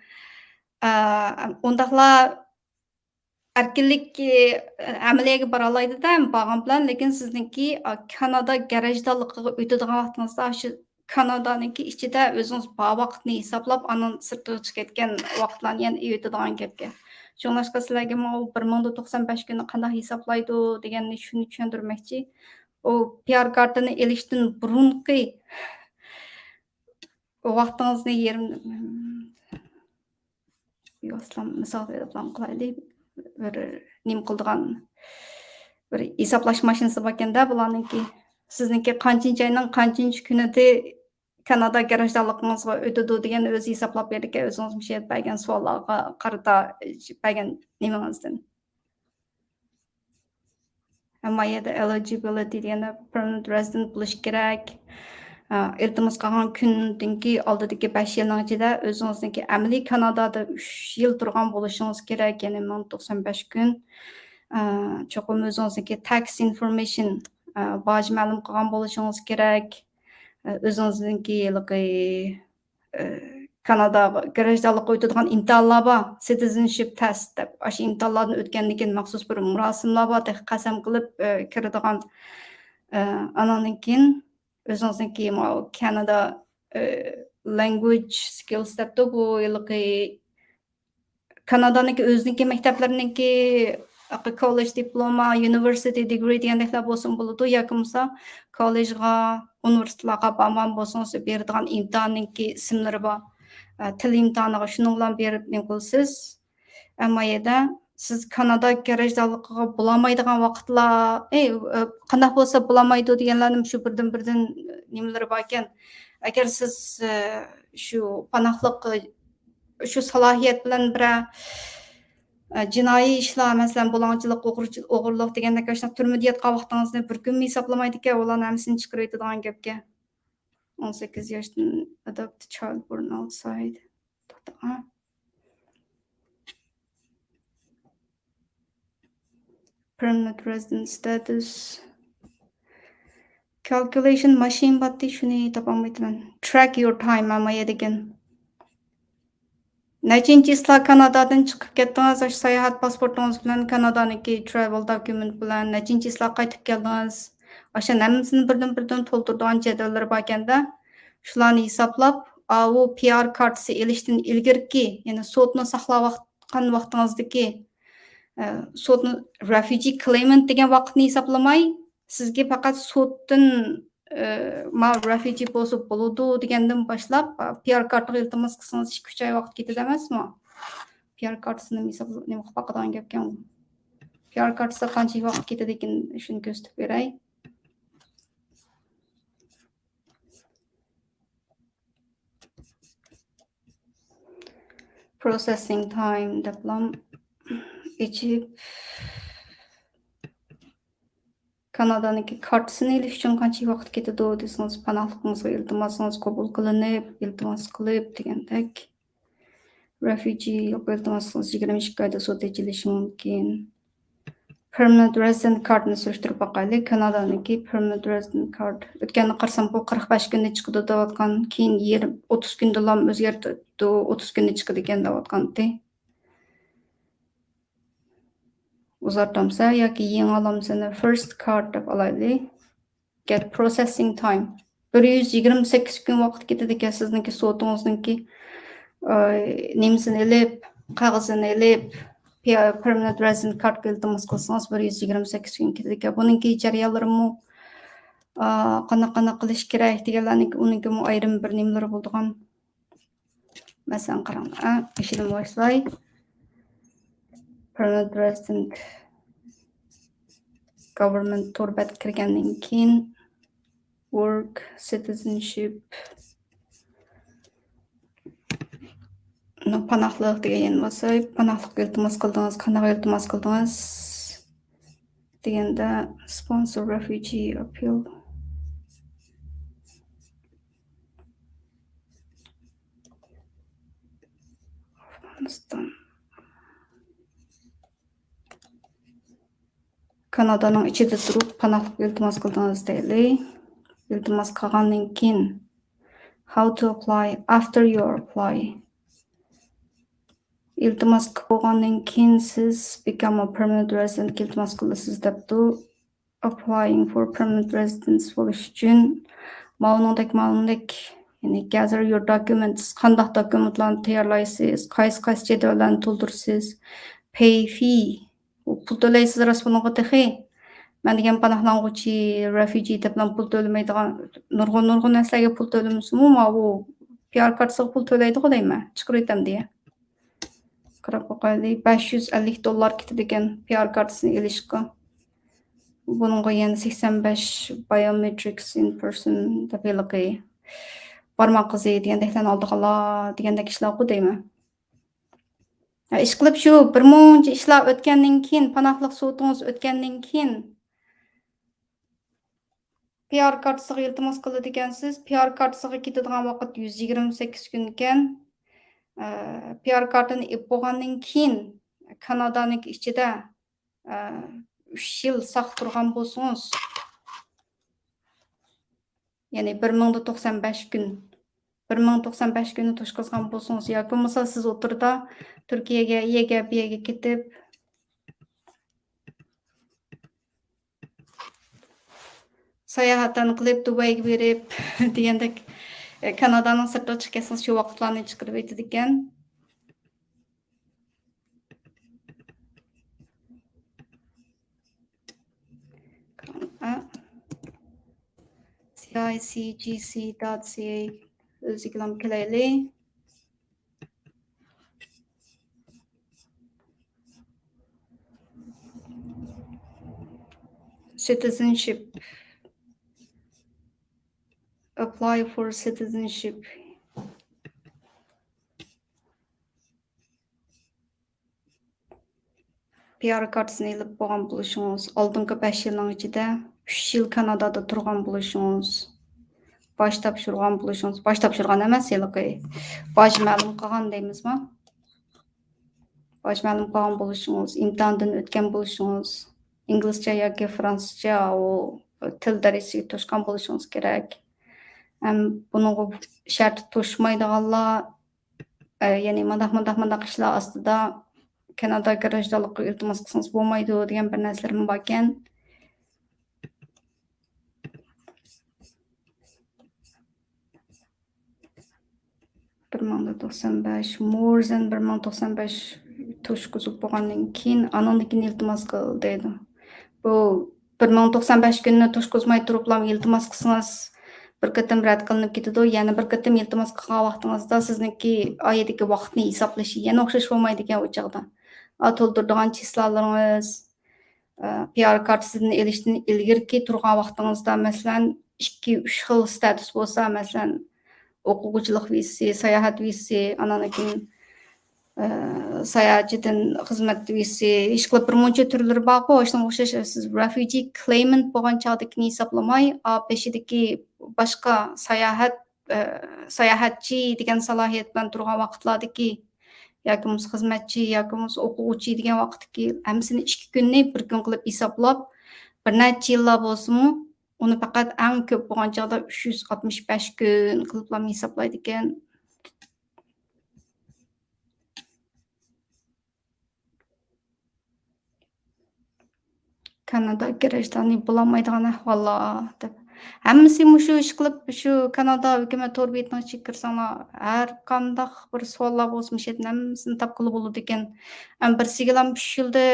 ئە، ئۇنداقلا ئەركىنلىك، ئە، ئەمەلىيەتكە بارالايدۇ-دە، بارغان بىلەن، لېكىن سىزنىڭكى، ئا، كانادا گەرەجدارلىقىغا ئۆتىدىغان ۋاقتىڭىزدا شۇ كانادانىڭكى ئىچىدە ئۆزىڭىز بار ۋاقىتنى ھېسابلاپ، ئاندىن سىرتىغا چىقىپ كەتكەن ۋاقىتلارنى يەنە ئېۋىتىدىغان گەپكەن. شۇڭلاشقا سىلەرگە ماۋۇ بىر مىڭدا توقسان بەش كۈننى قانداق ھېسابلايدۇ دېگەننى شۇنى چۈشەندۈرمەكچى. ئۇ پىئار كارتىنى ئېلىشتىن بۇرۇنقى ۋاقتىڭىزنى يېرىم، يوسلام مىسال بېرىپ قىلايلى. بىر نېمە قىلىدىغان بىر ھېسابلاش ماشىنىسى باركەن-دە بۇلارنىڭكى. سىزنىڭكى قانچىنچى ئاينىڭ قانچىنچى كۈنىدە كانادا گەرەجدارلىقىڭىزغا ئۆتىدۇ دېگەن ئۆزى ھېسابلاپ بېرىدىكەن، ئۆزىڭىز مۇشۇ يەردە بەرگەن سوئاللارغا قارىتا بەرگەن نېمىڭىزدىن. ئەمما يەردە ئېلىجىبىلىتى دېگەندە پېرمانېنت رېزىدېنت بولۇش كېرەك. ئە، ئىلتىماس قىلغان كۈندىنكى ئالدىدىكى بەش يىلنىڭ ئىچىدە ئۆزىڭىزنىڭكى ئەمەلىي كانادادا ئۈچ يىل تۇرغان بولۇشىڭىز كېرەك، يەنى مىڭ توقسان بەش كۈن. ئە، چوقۇم ئۆزىڭىزنىڭكى تاكس ئىنفورمېيشن، ئە، باج مەلۇم قىلغان بولۇشىڭىز كېرەك. ئە، ئۆزىڭىزنىڭكى ھېلىقى ئە، كاناداغا گراژدانلىققا ئۆتىدىغان ئىمتىھانلار بار، سىتىزېنشىپ تېست دەپ. ئاشۇ ئىمتىھانلاردىن ئۆتكەندىن كېيىن مەخسۇس بىر مۇراسىملار بار، تېخى قەسەم قىلىپ، ئە، كىرىدىغان. ئە، ئاناندىن كېيىن ئۆزىڭىزنىڭكى ماۋۇ كانادا، ئە، لانگۋېج سكىلس دەپتۇ، بۇ ھېلىقى كانادانىڭكى ئۆزىنىڭكى مەكتەپلىرىنىڭكى كوللېج دىپلوما، يۇنىۋېرسىتېت دىگرى دېگەندەكلەر بولسىمۇ بولىدۇ، ياكى بولمىسا كوللېجغا، ئۇنىۋېرسىتېتلارغا بارمىغان بولسىڭىز بېرىدىغان ئىمتىھاننىڭكى ئىسىملىرى بار. ئە، تىل ئىمتىھانىغا شۇنىڭ بىلەن بېرىپ نېمە قىلىسىز. ئەمما يەردە سىز كانادا گراژدانلىقىغا بولالمايدىغان ۋاقىتلار، ئەي، ئە، قانداق بولسا بولالمايدۇ دېگەنلەرنىڭ شۇ بىردىن-بىردىن نېمىلىرى باركەن. ئەگەر سىز، ئە، شۇ پاناھلىق، ئە، شۇ سالاھىيەت بىلەن بىرەر، ئە، جىنايى ئىشلار، مەسىلەن، بۇلاڭچىلىق، ئوغرىچى-، ئوغرىلىق دېگەندەك ئاشۇنداق تۈرمىدە ياتقان ۋاقتىڭىزنى بىر كۈنمۇ ھېسابلىمايدىكەن، ئۇلارنىڭ ھەممىسىنى چىقىرىۋېتىدىغان گەپكەن. ئون سەككىز ياشتىن adopt child born outside. توختاڭ. Permanent resident status. Calculation machine باتتى، شۇنى تاپالمايتىمەن. Track your time، ئەمما يەدىكەن. نەچىنچى چىسلا كانادادىن چىقىپ كەتتىڭىز؟ ئاشۇ ساياھەت پاسپورتىڭىز بىلەن، كانادانىڭكى travel document بىلەن نەچىنچى چىسلا قايتىپ كەلدىڭىز؟ ئاشۇ ھەممىسىنى بىردىن-بىردىن تولدۇرىدىغان جەدۋەللىرى باركەندە، شۇلارنى ھېسابلاپ، ئاۋۇ پىئار كارتىسى ئېلىشتىن ئىلگىرىكى، يەنى سوتنى ساقلاۋاتقان ۋاقتىڭىزدىكى، ئە، سوتنى، refugee claimant دېگەن ۋاقىتنى ھېسابلىماي، سىزگە پەقەت سوتتىن، ئە، ما refugee بولسا بولىدۇ دېگەندىن باشلاپ، پىئار كارتىغا ئىلتىماس قىلسىڭىز ئىككى، ئۈچ ئاي ۋاقىت كېتىدۇ ئەمەسمۇ؟ پىئار كارتىسىنى ھېساب-، نېمە قىلىپ باقىدىغان گەپكەن ئۇ. پىئار كارتىسىغا قانچە ۋاقىت كېتىدىكىن، شۇنى كۆرسىتىپ بېرەي. Processing time دەپلا ئېچىپ، كانادانىڭكى كارتىسىنى ئېلىش ئۈچۈن قانچە ۋاقىت كېتىدۇ دېسىڭىز، پاناھلىقىڭىزغا ئىلتىماسىڭىز قوبۇل قىلىنىپ، ئىلتىماس قىلىپ دېگەندەك. رېفۇجىلىققا ئىلتىماس قىلسىڭىز، يىگىرمە ئىككى ئايدا سوت ئېچىلىشى مۇمكىن. Permanent resident card نى سۈرۈشتۈرۈپ باقايلى. كانادانىڭكى permanent resident card. ئۆتكەندە قارىسام، بۇ قىرىق بەش كۈندە چىقىدۇ دەۋاتقان، كېيىن يېرىم، ئوتتۇز كۈندىلا ئۆزگەرتىدۇ، ئوتتۇز كۈندە چىقىدىكەن دەۋاتقانتى. ئۇزارتامسەن ياكى يېڭىلامسەن؟ First card دەپ ئالايلى. Get processing time. بىر يۈز يىگىرمە سەككىز كۈن ۋاقىت كېتىدىكەن سىزنىڭكى سوتىڭىزنىڭكى، ئە، نېمىسىنى ئېلىپ، قەغىزىنى ئېلىپ، پىيا-، permanent resident card قا ئىلتىماس قىلسىڭىز، بىر يۈز يىگىرمە سەككىز كۈن كېتىدىكەن. بۇنىڭكى جەريانلىرىمۇ، ئە، قانداق، قانداق قىلىش كېرەك دېگەنلەرنىڭكى، ئۇنىڭكىمۇ ئايرىم بىر نېمىلىرى بولىدىغان. مەسىلەن، قاراڭلار، ئە، ئىشىدىن باشلاي. Permanent resident government تور بەتكە كىرگەندىن كېيىن، work، citizenship، نو، پاناھلىق دېگەن يەنە باساي. پاناھلىققا ئىلتىماس قىلدىڭىز، قانداق ئىلتىماس قىلدىڭىز دېگەندە، sponsor refugee appeal. ئافغانىستان. كانادانىڭ ئىچىدە تۇرۇپ پاناھلىق ئىلتىماس قىلدىڭىز دەيلى. ئىلتىماس قىلغاندىن كېيىن، how to apply after your apply. ئىلتىماس قىلىپ بولغاندىن كېيىن سىز become a permanent resident ئىلتىماس قىلىسىز دەپتۇ. Applying for permanent residence بولۇش ئۈچۈن ماۋۇنىڭدەك، ماۋۇنىڭدەك، يەنى gather your documents، قانداق دوكۇمېنتلارنى تەييارلايسىز، قايسى، قايسى جەدۋەللەرنى تولدۇرىسىز، pay fee، ئۇ پۇل تۆلەيسىز راست بۇنىڭغا تېخى. مەن دېگەن پاناھلانغۇچى، refugee دەپلا پۇل تۆلىمەيدىغان، نۇرغۇن، نۇرغۇن نەرسىلەرگە پۇل تۆلىمىسىمۇ، ماۋۇ پىئار كارتىسىغا پۇل تۆلەيدىغۇ دەيمەن، چىقىرىۋېتەم دېگەن. قاراپ باقايلى، بەش يۈز ئەللىك دوللار كېتىدىكەن پىئار كارتىسىنى ئېلىشقا. بۇنىڭغا يەنە سەكسەن بەش biometrics in person دەپ ھېلىقى بارماق ئىزى دېگەندەكلەرنى ئالىدىغانلار دېگەندەك ئىشلارغۇ دەيمەن. ھە، ئىشقىلىپ شۇ بىر مۇنچە ئىشلار ئۆتكەندىن كېيىن، پاناھلىق سوتىڭىز ئۆتكەندىن كېيىن، پىئار كارتىسىغا ئىلتىماس قىلىدىكەنسىز. پىئار كارتىسىغا كېتىدىغان ۋاقىت يۈز يىگىرمە سەككىز كۈنكەن. ئە، پىئار كارتىنى ئېلىپ بولغاندىن كېيىن، كانادانىڭكى ئىچىدە، ئە، ئۈچ يىل ساقلاپ تۇرغان بولسىڭىز، يەنى بىر مىڭدا توقسان بەش كۈن، بىر مىڭ توقسان بەش كۈننى توشقۇزغان بولسىڭىز، ياكى بولمىسا سىز ئوتتۇرىدا تۈركىيەگە، ئۇ يەرگە، بۇ يەرگە كېتىپ، ساياھەتلەرنى قىلىپ، دۇبەيگە بېرىپ دېگەندەك، ئە، كانادانىڭ سىرتىغا چىقىپ كەتسىڭىز، شۇ ۋاقىتلارنى چىقىرىۋېتىدىكەن. C I C G C dot C A ئۆزىگىلا كېلەيلى. Citizenship. Apply for citizenship. پىئار كارتىسىنى ئېلىپ بولغان بولۇشىڭىز، ئالدىنقى بەش يىلنىڭ ئىچىدە ئۈچ يىل كانادادا تۇرغان بولۇشىڭىز، باج تاپشۇرغان بولۇشىڭىز، باج تاپشۇرغان ئەمەس، ھېلىقى باج مەلۇم قىلغان دەيمىزما؟ باج مەلۇم قىلغان بولۇشىڭىز، ئىمتىھاندىن ئۆتكەن بولۇشىڭىز، ئىنگلىزچە ياكى فرانسۇزچە ئۇ تىل دەرىجىسىگە توشقان بولۇشىڭىز كېرەك. ھەم بۇنىڭغا شەرت توشمايدىغانلار، ئە، يەنى مۇنداق، مۇنداق، مۇنداق ئىشلار ئاستىدا كانادا گراژدانلىقىغا ئىلتىماس قىلسىڭىز بولمايدۇ دېگەن بىر نەرسىلىرىمۇ باركەن. بىر مىڭ توقسان بەش، more than بىر مىڭ توقسان بەش توشقۇزۇپ بولغاندىن كېيىن، ئانىڭدىن كېيىن ئىلتىماس قىل دەيدۇ. بۇ بىر مىڭ توقسان بەش كۈننى توشقۇزماي تۇرۇپلا ئىلتىماس قىلسىڭىز، بىر قېتىم رەت قىلىنىپ كېتىدۇ. يەنە بىر قېتىم ئىلتىماس قىلغان ۋاقتىڭىزدا سىزنىڭكى ئايىدىكى ۋاقىتنى ھېسابلىشى يەنە ئوخشاش بولمايدىكەن ئۇ چاغدا. ئا، تولدۇرىدىغان چىسلالىرىڭىز، ئە، پىئار كارتىسىدىن ئېلىشتىن ئىلگىرىكى تۇرغان ۋاقتىڭىزدا، مەسىلەن، ئىككى، ئۈچ خىل ستاتۇس بولسا، مەسىلەن، ئوقۇغۇچىلىق ۋىزىسى، ساياھەت ۋىزىسى، ئانان كېيىن، ئە، ساياھەتچىدىن خىزمەت ۋىزىسى، ئىشقىلىپ بىر مۇنچە تۈرلىرى بارغۇ، شۇنىڭغا ئوخشاش سىز رېفۇجى كلەيمېنت بولغان چاغدىكىنى ھېسابلىماي، ئا، بېشىدىكى باشقا ساياھەت، ئە، ساياھەتچى دېگەن سالاھىيەت بىلەن تۇرغان ۋاقىتلاردىكى ياكى بولمىسا خىزمەتچى ياكى بولمىسا ئوقۇغۇچى دېگەن ۋاقىتتىكى ھەممىسىنى ئىككى كۈننى بىر كۈن قىلىپ ھېسابلاپ، بىر نەچچە يىللار بولسىمۇ، ئۇنى پەقەت ئەڭ كۆپ بولغان چاغدا ئۈچ يۈز ئاتمىش بەش كۈن قىلىپلا ھېسابلايدىكەن. كانادا گراژدانى بولالمايدىغان ئەھۋاللار دەپ. ھەممىسى مۇشۇ ئىش قىلىپ، شۇ كانادا ھۆكۈمەت تور بېتىنىڭ ئىچىگە كىرسەڭلار، ھەر قانداق بىر سوئاللار بولسا، مۇشۇ يەردىن ھەممىسىنى تاپقىلى بولىدىكەن. ئەمما بىرسىگىلا ئۈچ يىلدا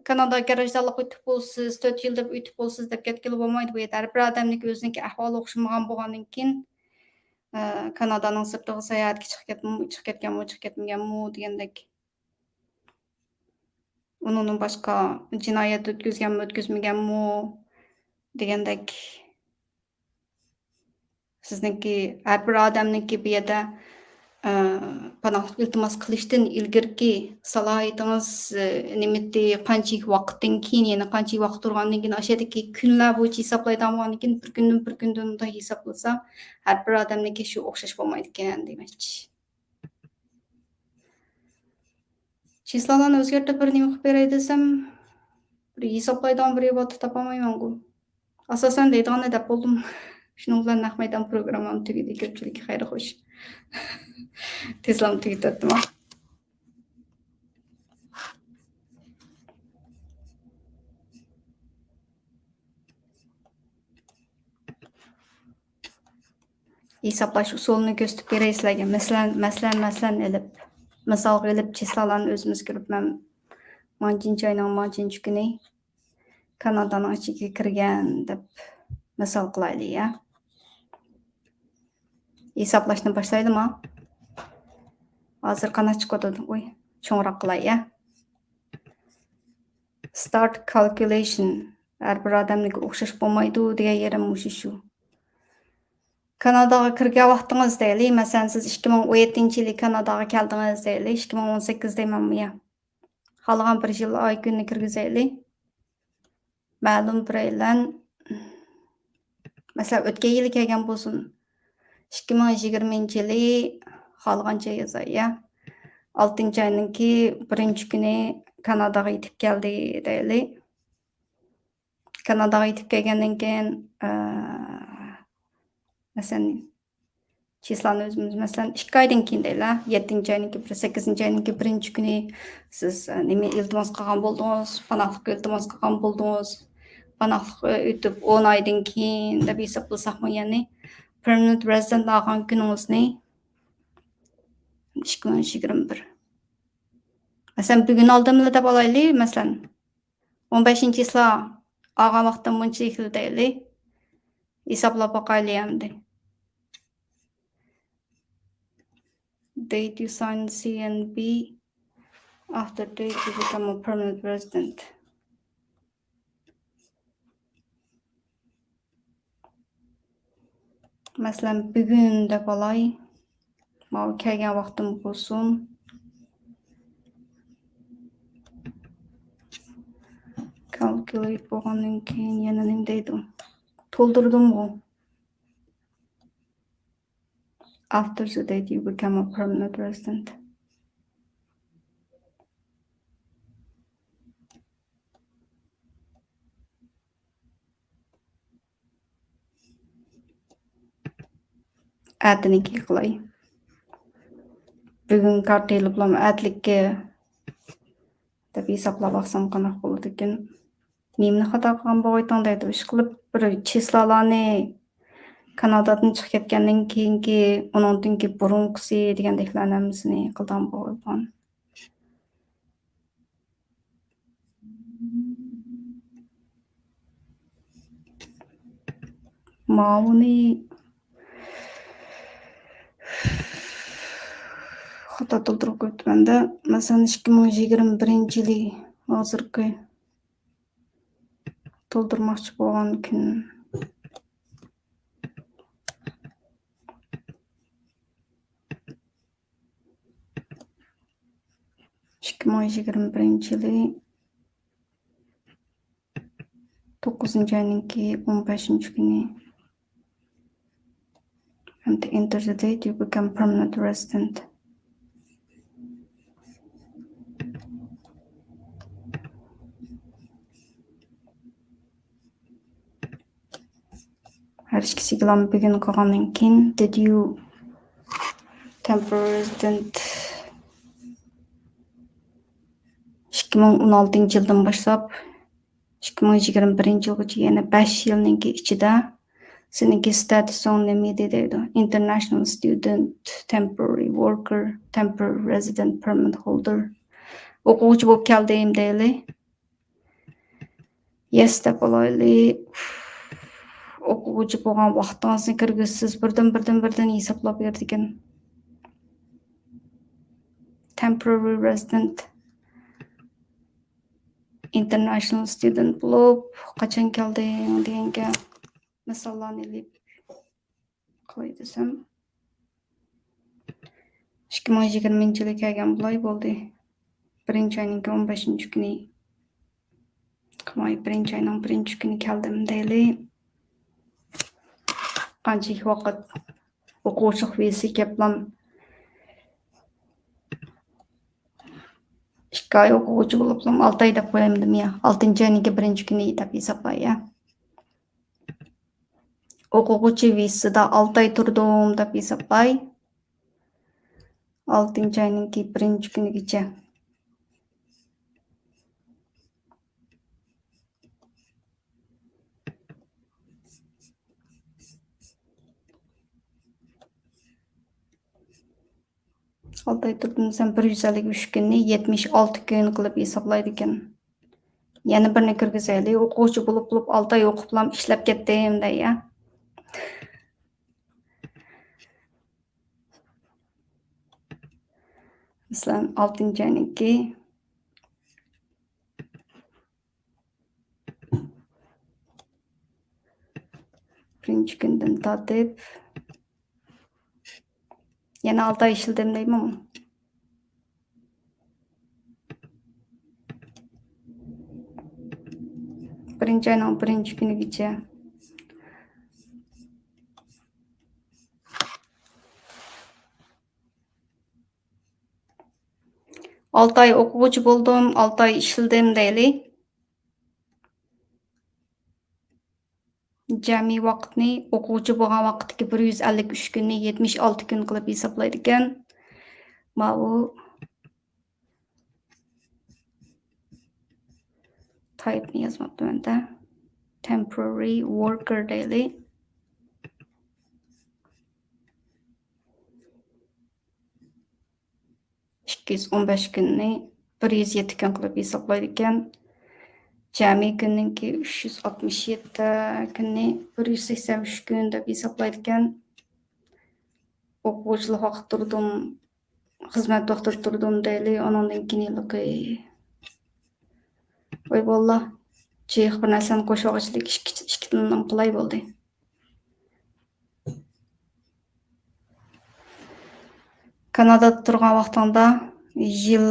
كانادا گراژدانلىق ئۆتۈپ بولىسىز، تۆت يىلدا ئۆتۈپ بولىسىز دەپ كەتكىلى بولمايدۇ. بۇ يەردە ھەر بىر ئادەمنىڭكى ئۆزىنىڭكى ئەھۋالى ئوخشىمىغان بولغاندىن كېيىن، ئە، كانادانىڭ سىرتىغا ساياھەتكە چىقىپ كەتمۇ، چىقىپ كەتكەنمۇ، چىقىپ كەتمىگەنمۇ دېگەندەك. ئۇنىڭدىن باشقا جىنايەت ئۆتكۈزگەنمۇ، ئۆتكۈزمىگەنمۇ دېگەندەك. سىزنىڭكى، ھەر بىر ئادەمنىڭكى بۇ يەردە، ئە، پاناھلىق ئىلتىماس قىلىشتىن ئىلگىرىكى سالاھىيىتىڭىز، ئە، نېمىتى، قانچىلىك ۋاقىتتىن كېيىن، يەنە قانچىلىك ۋاقىت تۇرغاندىن كېيىن، ئاشۇ يەردىكى كۈنلەر بويىچە ھېسابلايدىغان بولغاندىن كېيىن، بىر كۈندىن بىر كۈندىن مۇنداق ھېسابلىسا، ھەر بىر ئادەمنىڭكى شۇ ئوخشاش بولمايدىكەن دېمەكچى. چىسلالارنى ئۆزگەرتىپ بىر نېمە قىلىپ بېرەي دېسەم، بىر ھېسابلايدىغان بىر ئىبارە تاپالمايمەنغۇ. ئاساسەن دەيدىغاننى دەپ بولدۇم. شۇنىڭ بىلەن نەق مەيدان پروگراممام تۈگىدى. كۆپچىلىككە خەير خوش. تېزلا تۈگىتىۋەتتىم. ھېسابلاش ئۇسۇلىنى كۆرسىتىپ بېرەي سىلەرگە. مەسىلەن، مەسىلەن، مەسىلەن ئېلىپ، مىسالغا ئېلىپ، چىسلالارنى ئۆزىمىز كۆرۈپ، مەن مانچىنچى ئاينىڭ مانچىنچى كۈنى كانادانىڭ ئىچىگە كىرگەن دەپ مىسال قىلايلى، يا. ھېسابلاشنى باشلايلىما؟ ھازىر قانداق چىقىۋاتىدۇ؟ ئۇي، چوڭراق قىلاي، يا. Start calculation. ھەر بىر ئادەمنىڭكى ئوخشاش بولمايدۇ دېگەن يېرىم مۇشۇ شۇ. كاناداغا كىرگەن ۋاقتىڭىز دەيلى، مەسىلەن، سىز ئىككى مىڭ ئون يەتتىنچى يىلى كاناداغا كەلدىڭىز دەيلى، ئىككى مىڭ ئون سەككىز دەيمەنمۇ يا؟ خالىغان بىر يىل ئاي كۈننى كىرگۈزەيلى. مەلۇم بىرەيلەن، مەسىلەن، ئۆتكەن يىلى كەلگەن بولسۇن. ئىككى مىڭ يىگىرمىنچى يىلى خالىغانچە يازاي، يا. ئالتىنچى ئاينىڭكى بىرىنچى كۈنى كاناداغا يېتىپ كەلدى دەيلى. كاناداغا يېتىپ كەلگەندىن كېيىن، ئە، مەسىلەن، چىسلانى ئۆزىمىز، مەسىلەن، ئىككى ئايدىن كېيىن دەيلى، يەتتىنچى ئاينىڭكى بىر، سەككىزىنچى ئاينىڭكى بىرىنچى كۈنى سىز، ئە، نېمە ئىلتىماس قىلغان بولدىڭىز، پاناھلىق ئىلتىماس قىلغان بولدىڭىز، پاناھلىق ئۆتۈپ ئون ئايدىن كېيىن دەپ ھېسابلىساقمۇ، يەنى permanent resident ئالغان كۈنىڭىزنى ئىككى مىڭ يىگىرمە بىر. مەسىلەن، بۈگۈن ئالدىملا دەپ ئالايلى، مەسىلەن، ئون بەشىنچى چىسلا ئالغان ۋاقتىم مۇنچە يىل دەيلى. ھېسابلاپ باقايلى ئەمدى. Date you sign C N B, after date you become a permanent resident. مەسىلەن، بۈگۈن دەپ ئالاي. ماۋۇ كەلگەن ۋاقتىم بولسۇن. كالكۇليېت بولغاندىن كېيىن يەنە نېمە دەيدۇ؟ تولدۇردۇمغۇ. After the date you become a permanent resident. ئەتىنىڭكى قىلاي. بۈگۈن كارتا ئېلىپلام ئەتىلىككە دەپ ھېسابلاپ باقسام قانداق بولىدىكىن. نېمىنى خاتا قىلغان بولغايتىڭ دەيدۇ. ئىشقىلىپ بىر چىسلالارنى كانادادىن چىقىپ كەتكەندىن كېيىنكى، ئۇنىڭدىن كېيىن بۇرۇنقىسى دېگەندەكلەرنى ھەممىسىنى قىلىدىغان بولغان. ماۋۇنى خاتا تولدۇرۇپ قويۇپتىمەن-دە. مەسىلەن، ئىككى مىڭ يىگىرمە بىرىنچى يىلى ھازىرقى تولدۇرماقچى بولغان كۈن. ئىككى مىڭ يىگىرمە بىرىنچى يىلى توققۇزىنچى ئاينىڭكى ئون بەشىنچى كۈنى. And enter the date you become permanent resident. ھەر ئىككىسىگىلا بۈگۈن قىلغاندىن كېيىن، did you temporary resident ئىككى مىڭ ئون ئالتىنچى يىلدىن باشلاپ ئىككى مىڭ يىگىرمە بىرىنچى يىلغىچە، يەنى بەش يىلنىڭكى ئىچىدە سېنىڭكى ستاتۇسۇڭ نېمە ئىدى دەيدۇ. International student, temporary worker, temporary resident permit holder. ئوقۇغۇچى بولۇپ كەلدىم دەيلى. يەس دەپ ئالايلى. ئوقۇغۇچى بولغان ۋاقتىڭىزنى كىرگۈزسىز، بىردىن، بىردىن، بىردىن ھېسابلاپ بېرىدىكەن. Temporary resident, international student بولۇپ، قاچان كەلدىڭ دېگەنگە مىساللارنى ئېلىپ قىلاي دېسەم، ئىككى مىڭ يىگىرمىنچى يىلى كەلگەن بولاي بولدى. بىرىنچى ئاينىڭكى ئون بەشىنچى كۈنى. قىماي بىرىنچى ئاينىڭ بىرىنچى كۈنى كەلدىم دەيلى. قانچىلىك ۋاقىت ئوقۇغۇچىلىق ۋىزىسى كەپلام. ئىككى ئاي ئوقۇغۇچى بولۇپلام ئالتە ئاي دەپ قويامدىم يا. ئالتىنچى ئاينىڭكى بىرىنچى كۈنى دەپ ھېسابلاي يا. ئوقۇغۇچى ۋىزىسىدا ئالتە ئاي تۇردۇم دەپ ھېسابلاي. ئالتىنچى ئاينىڭكى بىرىنچى كۈنىگىچە. ئالتە ئاي تۇردۇم دېسەم، بىر يۈز ئەللىك ئۈچ كۈننى يەتمىش ئالتە كۈن قىلىپ ھېسابلايدىكەن. يەنە بىرنى كىرگۈزەيلى. ئوقۇغۇچى بولۇپ، بولۇپ ئالتە ئاي ئوقۇپلام ئىشلەپ كەتتىم دەي يا. مەسىلەن، ئالتىنچى ئاينىڭكى بىرىنچى كۈندىن تارتىپ يەنە ئالتە ئاي ئىشلىدىم دەيمەنمۇ؟ بىرىنچى ئاينىڭ بىرىنچى كۈنىگىچە. ئالتە ئاي ئوقۇغۇچى بولدۇم، ئالتە ئاي ئىشلىدىم دەيلى. جەمئىي ۋاقىتنى ئوقۇغۇچى بولغان ۋاقىتتىكى بىر يۈز ئەللىك ئۈچ كۈننى يەتمىش ئالتە كۈن قىلىپ ھېسابلايدىكەن. ماۋۇ تايپنى يازماپتىمەن-دە. Temporary worker دەيلى. ئىككى يۈز ئون بەش كۈننى بىر يۈز يەتتە كۈن قىلىپ ھېسابلايدىكەن. جەمئىي كۈننىڭكى ئۈچ يۈز ئاتمىش يەتتە كۈننى بىر يۈز سەكسەن ئۈچ كۈن دەپ ھېسابلايدىكەن. ئوقۇغۇچىلىق ۋاقىت تۇردۇم، خىزمەت ۋاقتىدا تۇردۇم دەيلى، ئۇنىڭدىن كېيىن ھېلىقى. ۋاي باللا، جىق بىر نەرسىنى قوشۇۋالغۇچىلىك ئىككى، ئىككى تىلنىڭ قىلاي بولدى. كانادادا تۇرغان ۋاقتىڭدا يىل،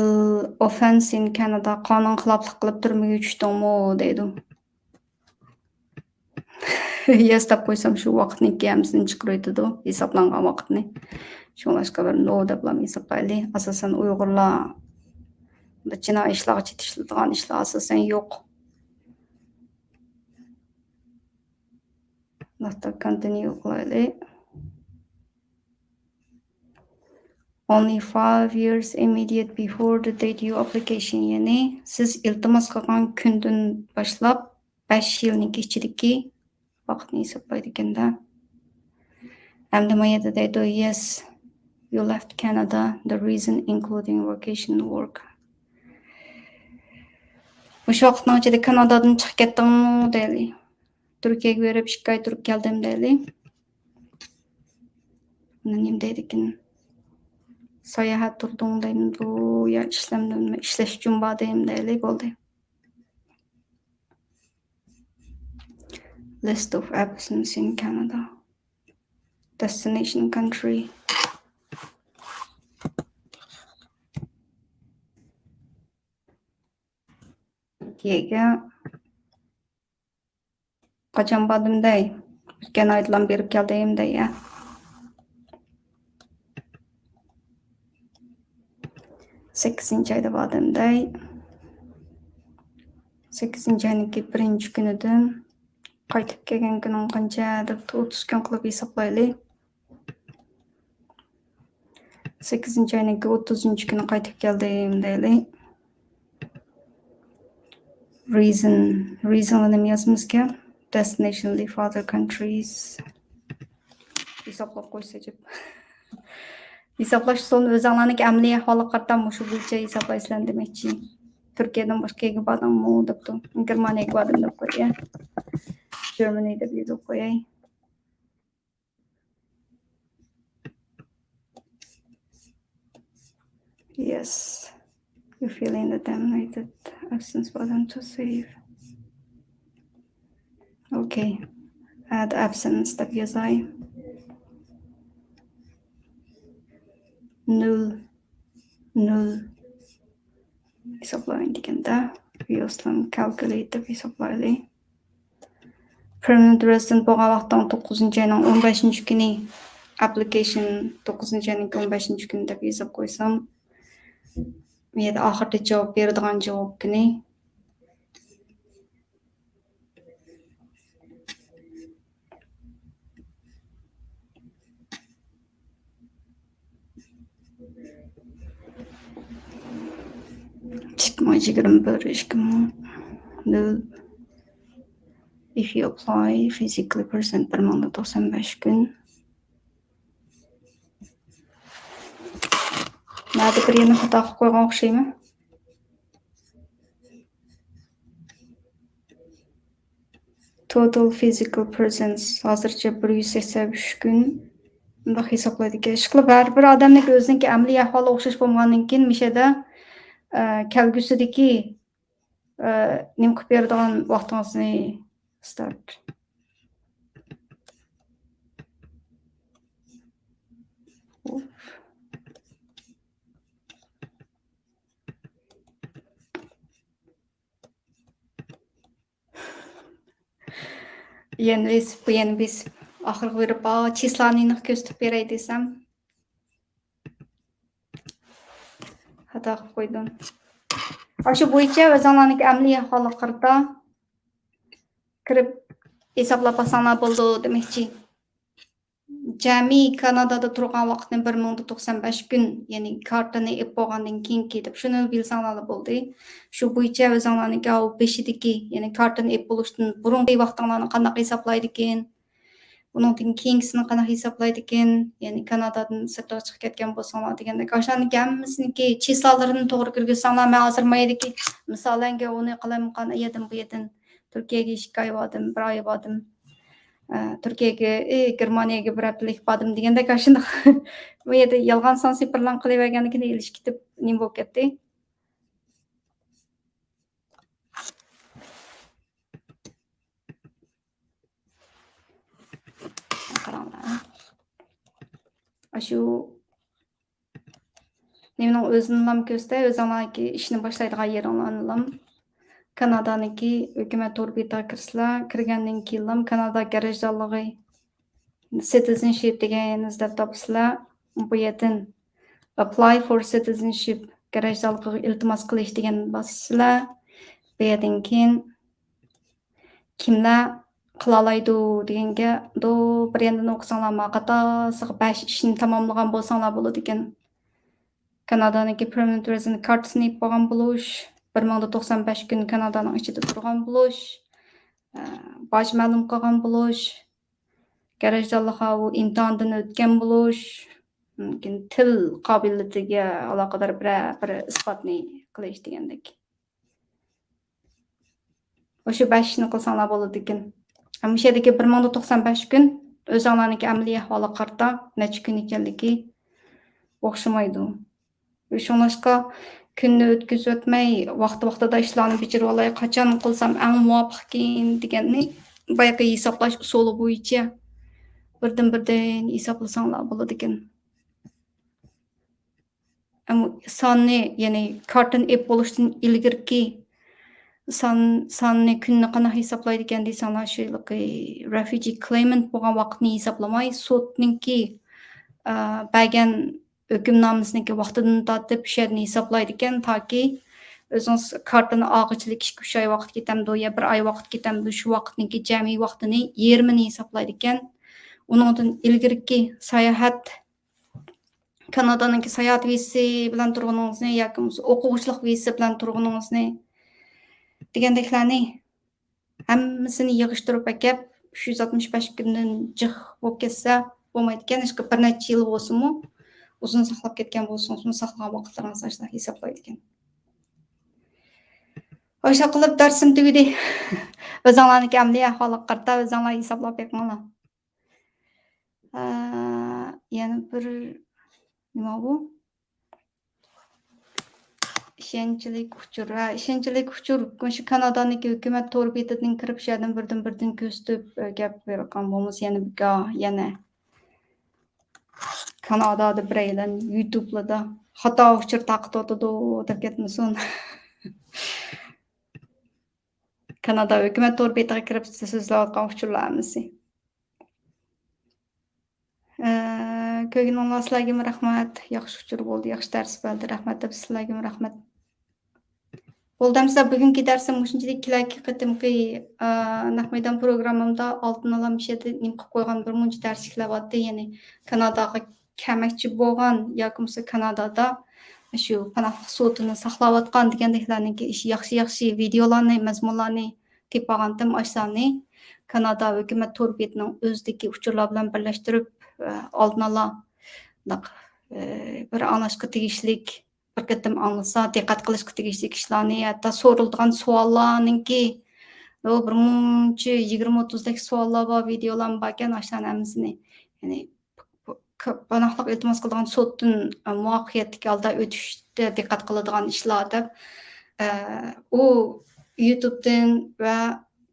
offense in Canada، قانۇن خىلاپلىق قىلىپ تۈرمىگە چۈشتۈڭمۇ دەيدۇ. يەس دەپ قويسام شۇ ۋاقىتنىڭكى ھەممىسىنى چىقىرىۋېتىدۇ، ھېسابلانغان ۋاقىتنى. شۇڭلاشقا بىر نو دەپلا ھېسابلايلى. ئاساسەن ئۇيغۇرلار جىنايى ئىشلارغا چېتىشىدىغان ئىشلار ئاساسەن يوق. Continue قىلايلى. Only five years immediate before the date you application، يەنى سىز ئىلتىماس قىلغان كۈندىن باشلاپ بەش يىلنىڭكى ئىچىدىكى ۋاقىتنى ھېسابلايدىكەن-دە. ئەمدى ما يەردە دەيدۇ، yes, you left Canada, the reason including vacation work. مۇشۇ ۋاقىتنىڭ ئىچىدە كانادادىن چىقىپ كەتتىڭمۇ دەيلى. تۈركىيەگە بېرىپ ئىككى ئاي تۇرۇپ كەلدىم دەيلى. ئۇنى نېمە دەيدىكىن؟ ساياھەت تۇردۇڭ دەيمىدۇ يا ئىشلەمدىممۇ؟ ئىشلەش ئۈچۈن باردىم دەيلى، بولدى. List of absence in Canada. Destination country. تۈركىيەگە قاچان باردىم دەي؟ ئۆتكەن ئايدىلا بېرىپ كەلدىم دەي، يا. سەككىزىنچى ئايدا باردىم دەي. سەككىزىنچى ئاينىڭكى بىرىنچى كۈنىدىن قايتىپ كەلگەن كۈنۈڭ قانچە دەپ، ئوتتۇز كۈن قىلىپ ھېسابلايلى. سەككىزىنچى ئاينىڭكى ئوتتۇزىنچى كۈنى قايتىپ كەلدىم دەيلى. Reason، reason نېمە يازىمىزكەن؟ Destination leave other countries. ھېسابلاپ قويسا جىپ. ھېسابلاش ئۇسۇلىنى ئۆزۈڭلارنىڭكى ئەمەلىي ئەھۋالغا قارىتا مۇشۇ بويىچە ھېسابلايسىلەر دېمەكچى. تۈركىيەدىن باشقا يەرگە باردىڭمۇ دەپتۇ. گېرمانىيەگە باردىم دەپ قوياي. Germany دەپ يېزىپ قوياي. Yes. You fill in the terminated absence button to save. Okay. Add absence دەپ يازاي. نۆل، نۆل. ھېسابلايمەن دېگەندە، يوسلام كالكۇليېت دەپ ھېسابلايلى. Permanent resident بولغان ۋاقتىڭ توققۇزىنچى ئاينىڭ ئون بەشىنچى كۈنى، ئەپلىكېيشن توققۇزىنچى ئاينىڭ ئون بەشىنچى كۈنى دەپ يېزىپ قويسام، بۇ يەردە ئاخىرىدا جاۋاب بېرىدىغان جاۋاب كۈنى. ئىككى مىڭ يىگىرمە بىر، ئىككى مىڭ نۆل. If you apply physically present، بىر مىڭدا توقسان بەش كۈن. نەدە بىر يەرنى خاتا قىلىپ قويغان ئوخشايمەن. Total physical presence ھازىرچە بىر يۈز سەكسەن ئۈچ كۈن. مۇنداق ھېسابلايدىكەن. ئىشقىلىپ، ھەر بىر ئادەمنىڭ ئۆزىنىڭكى ئەمەلىي ئەھۋالى ئوخشاش بولمىغاندىن كېيىن، مۇشۇ يەردە، ئە، كەلگۈسىدىكى، ئە، نېمە قىلىپ بېرىدىغان ۋاقتىڭىزنى start. يەنە بېسىپ، يەنە بېسىپ، ئاخىرغا بېرىپ، ئا، چىسلانى ئېنىق كۆرسىتىپ بېرەي دېسەم، خاتا قىلىپ قويدۇم. ئاشۇ بويىچە ئۆزۈڭلارنىڭكى ئەمەلىي ئەھۋالىغا قارىتا كىرىپ ھېسابلاپ باقساڭلار بولىدۇ دېمەكچى. جەمئىي كانادادا تۇرغان ۋاقىتنى بىر مىڭدا توقسان بەش كۈن، يەنى كارتىنى ئېلىپ بولغاندىن كېيىنكى دەپ شۇنى بىلسەڭلارلا بولدى. شۇ بويىچە ئۆزۈڭلارنىڭكى ئاۋۇ بېشىدىكى، يەنى كارتىنى ئېلىپ بولۇشتىن بۇرۇنقى ۋاقتىڭلارنى قانداق ھېسابلايدىكىن، ئۇنىڭدىن كېيىنكىسىنى قانداق ھېسابلايدىكىن، يەنى كانادادىن سىرتىغا چىقىپ كەتكەن بولساڭلار دېگەندەك، ئاشۇلارنىڭكى ھەممىسىنىڭكى چىسلالىرىنى توغرا كىرگۈزسەڭلار، مەن ھازىر ما يەردىكى مىسالەنگە ئۇنى قىلايمىقان، ئەيەدىن بۇ يەردىن تۈركىيەگە ئىككى ئاي باردىم، بىر ئاي باردىم. ئە، تۈركىيەگە، ئى، گېرمانىيەگە بىر ھەپتىلىك باردىم دېگەندەك ئاشۇنداق. بۇ يەردە يالغان سانسى پىرلاڭ قىلىۋەرگەندىن كېيىن ئېلىشىپ كېتىپ نېمە بولۇپ كەتتى. قاراڭلار. ئاشۇ نېمىنىڭ ئۆزىنىلا كۆرسىتەي، ئۆزۈڭلارنىڭكى ئىشنى باشلايدىغان يېرىڭلارنىلا. كانادانىڭكى ھۆكۈمەت تور بېتىغا كىرسىلەر، كىرگەندىن كېيىنلا كانادا گەرەجدارلىقى، سىتىزېنشىپ دېگەن ئىزدەپ تاپىسىلەر. بۇ يەردىن ئەپلاي فور سىتىزېنشىپ، گەرەجدارلىقىغا ئىلتىماس قىلىش دېگەننى باسىسىلەر. بۇ يەردىن كېيىن كىملەر قىلالايدۇ دېگەنگە، دو بىر ياندىن ئوقۇساڭلار، ما قاتارسىغا بەش ئىشنى تاماملىغان بولساڭلار بولىدىكەن. كانادانىڭكى پېرمانېنت رېزىدېنت كارتىسىنى ئېلىپ بولغان بولۇش، بىر مىڭدا توقسان بەش كۈن كانادانىڭ ئىچىدە تۇرغان بولۇش، ئە، باج مەلۇم قىلغان بولۇش، گەرەجدارلىققا ئۇ ئىمتىھاندىن ئۆتكەن بولۇش، مۇمكىن تىل قابىلىيىتىگە ئالاقىدار بىرەر بىر ئىسپاتنى قىلىش دېگەندەك. مۇشۇ بەش ئىشنى قىلساڭلار بولىدىكەن. مۇشۇ يەردىكى بىر مىڭدا توقسان بەش كۈن ئۆزۈڭلارنىڭكى ئەمەلىي ئەھۋالىغا قارىتا نەچچە كۈن ئىكەنلىكى ئوخشىمايدۇ. شۇڭلاشقا كۈننى ئۆتكۈزۈۋەتمەي، ۋاقتى-ۋاقتىدا ئىشلارنى بېجىرىۋالاي، قاچان قىلسام ئەڭ مۇۋاپىقكىن دېگەننى بايىقى ھېسابلاش ئۇسۇلى بويىچە بىردىن-بىردىن ھېسابلىساڭلار بولىدىكەن. ئەمما ساننى، يەنى كارتىنى ئېلىپ بولۇشتىن ئىلگىرىكى سان، ساننى، كۈننى قانداق ھېسابلايدىكەن دېسەڭلار، شۇ ھېلىقى رېفۇجى كلېيمېنت بولغان ۋاقىتنى ھېسابلىماي، سوتنىڭكى، ئە، بەرگەن ھۆكۈمنامىسىنىڭكى ۋاقتىدىن تارتىپ شۇ يەردىن ھېسابلايدىكەن، تاكى ئۆزىڭىز كارتىنى ئالغۇچىلىك ئىككى، ئۈچ ئاي ۋاقىت كېتەمدۇ يا بىر ئاي ۋاقىت كېتەمدۇ، شۇ ۋاقىتنىڭكى جەمئىي ۋاقتىنى يېرىمىنى ھېسابلايدىكەن. ئۇنىڭدىن ئىلگىرىكى ساياھەت، كانادانىڭكى ساياھەت ۋىزىسى بىلەن تۇرغىنىڭىزنى ياكى بولمىسا ئوقۇغۇچىلىق ۋىزىسى بىلەن تۇرغىنىڭىزنى دېگەندەكلەرنى ھەممىسىنى يىغىشتۇرۇپ ئەكەپ، ئۈچ يۈز ئاتمىش بەش كۈندىن جىق بولۇپ كەتسە بولمايدىكەن. ئىشقىلىپ بىر نەچچە يىل بولسىمۇ، ئۇزۇن ساقلاپ كەتكەن بولسىڭىزمۇ، ساقلىغان ۋاقىتلىرىڭىزنى ئاشۇنداق ھېسابلايدىكەن. ئاشۇنداق قىلىپ دەرسىم تۈگىدى. ئۆزۈڭلارنىڭكى ئەمەلىي ئەھۋالىغا قارىتا ئۆزۈڭلار ھېسابلاپ بېقىڭلار. ئە، يەنە بىر نېمە بۇ؟ ئىشەنچلىك ئۇچۇر. ھە، ئىشەنچلىك ئۇچۇر. مۇشۇ كانادانىڭكى ھۆكۈمەت تور بېتىدىن كىرىپ، شۇ يەردىن بىردىن-بىردىن كۆرسىتىپ، ئە، گەپ بېرىدىغان بولمىسا يەنە بىكار، يەنە كانادادا بىرەيلەن يۇتۇبلاردا خاتا ئۇچۇر تارقىتىۋاتىدۇ دەپ كەتمىسۇن. كانادا ھۆكۈمەت تور بېتىغا كىرىپ سۆزلەۋاتقان ئۇچۇرلار ھەممىسى. ئە، كۆرگىنىڭلار سىلەرگىمۇ رەھمەت. ياخشى ئۇچۇر بولدى، ياخشى دەرس بەردى. رەھمەت دەپ سىلەرگىمۇ رەھمەت. بولدى ئەمىسە، بۈگۈنكى دەرسىم مۇشۇنچىلىك. كېلەركى قېتىمقى، ئە، نەق مەيدان پروگراممامدا ئالدىن ئالا مۇشۇ يەردە نېمە قىلىپ قويغان بىر مۇنچە دەرسلىكلەر بارتتى. يەنى كاناداغا كەلمەكچى بولغان ياكى بولمىسا كانادادا شۇ پاناھلىق سوتىنى ساقلاۋاتقان دېگەندەكلەرنىڭكى ئىش، ياخشى، ياخشى ۋىدېئولارنى، مەزمۇنلارنى تېپىپ ئالغانتىم، ئاشۇلارنى كانادا ھۆكۈمەت تور بېتىنىڭ ئۆزىدىكى ئۇچۇرلار بىلەن بىرلەشتۈرۈپ، ئە، ئالدىن ئالا، ئە، بىر ئاڭلاشقا تېگىشلىك، بىر قېتىم ئاڭلىسا، دىققەت قىلىشقا تېگىشلىك ئىشلارنى، ھەتتا سورىلىدىغان سوئاللارنىڭكى، ئۇ بىر مۇنچە يىگىرمە ئوتتۇزدەك سوئاللار بار، ۋىدېئولارمۇ باركەن، ئاشۇلارنى ھەممىسىنى، يەنى، پ-، پ-، پاناھلىق ئىلتىماس قىلىدىغان سوتتىن، ئە، مۇۋەپپەقىيەتلىك ھالدا ئۆتۈشتە دىققەت قىلىدىغان ئىشلار دەپ، ئە، ئۇ يۇتۇبتىن ۋە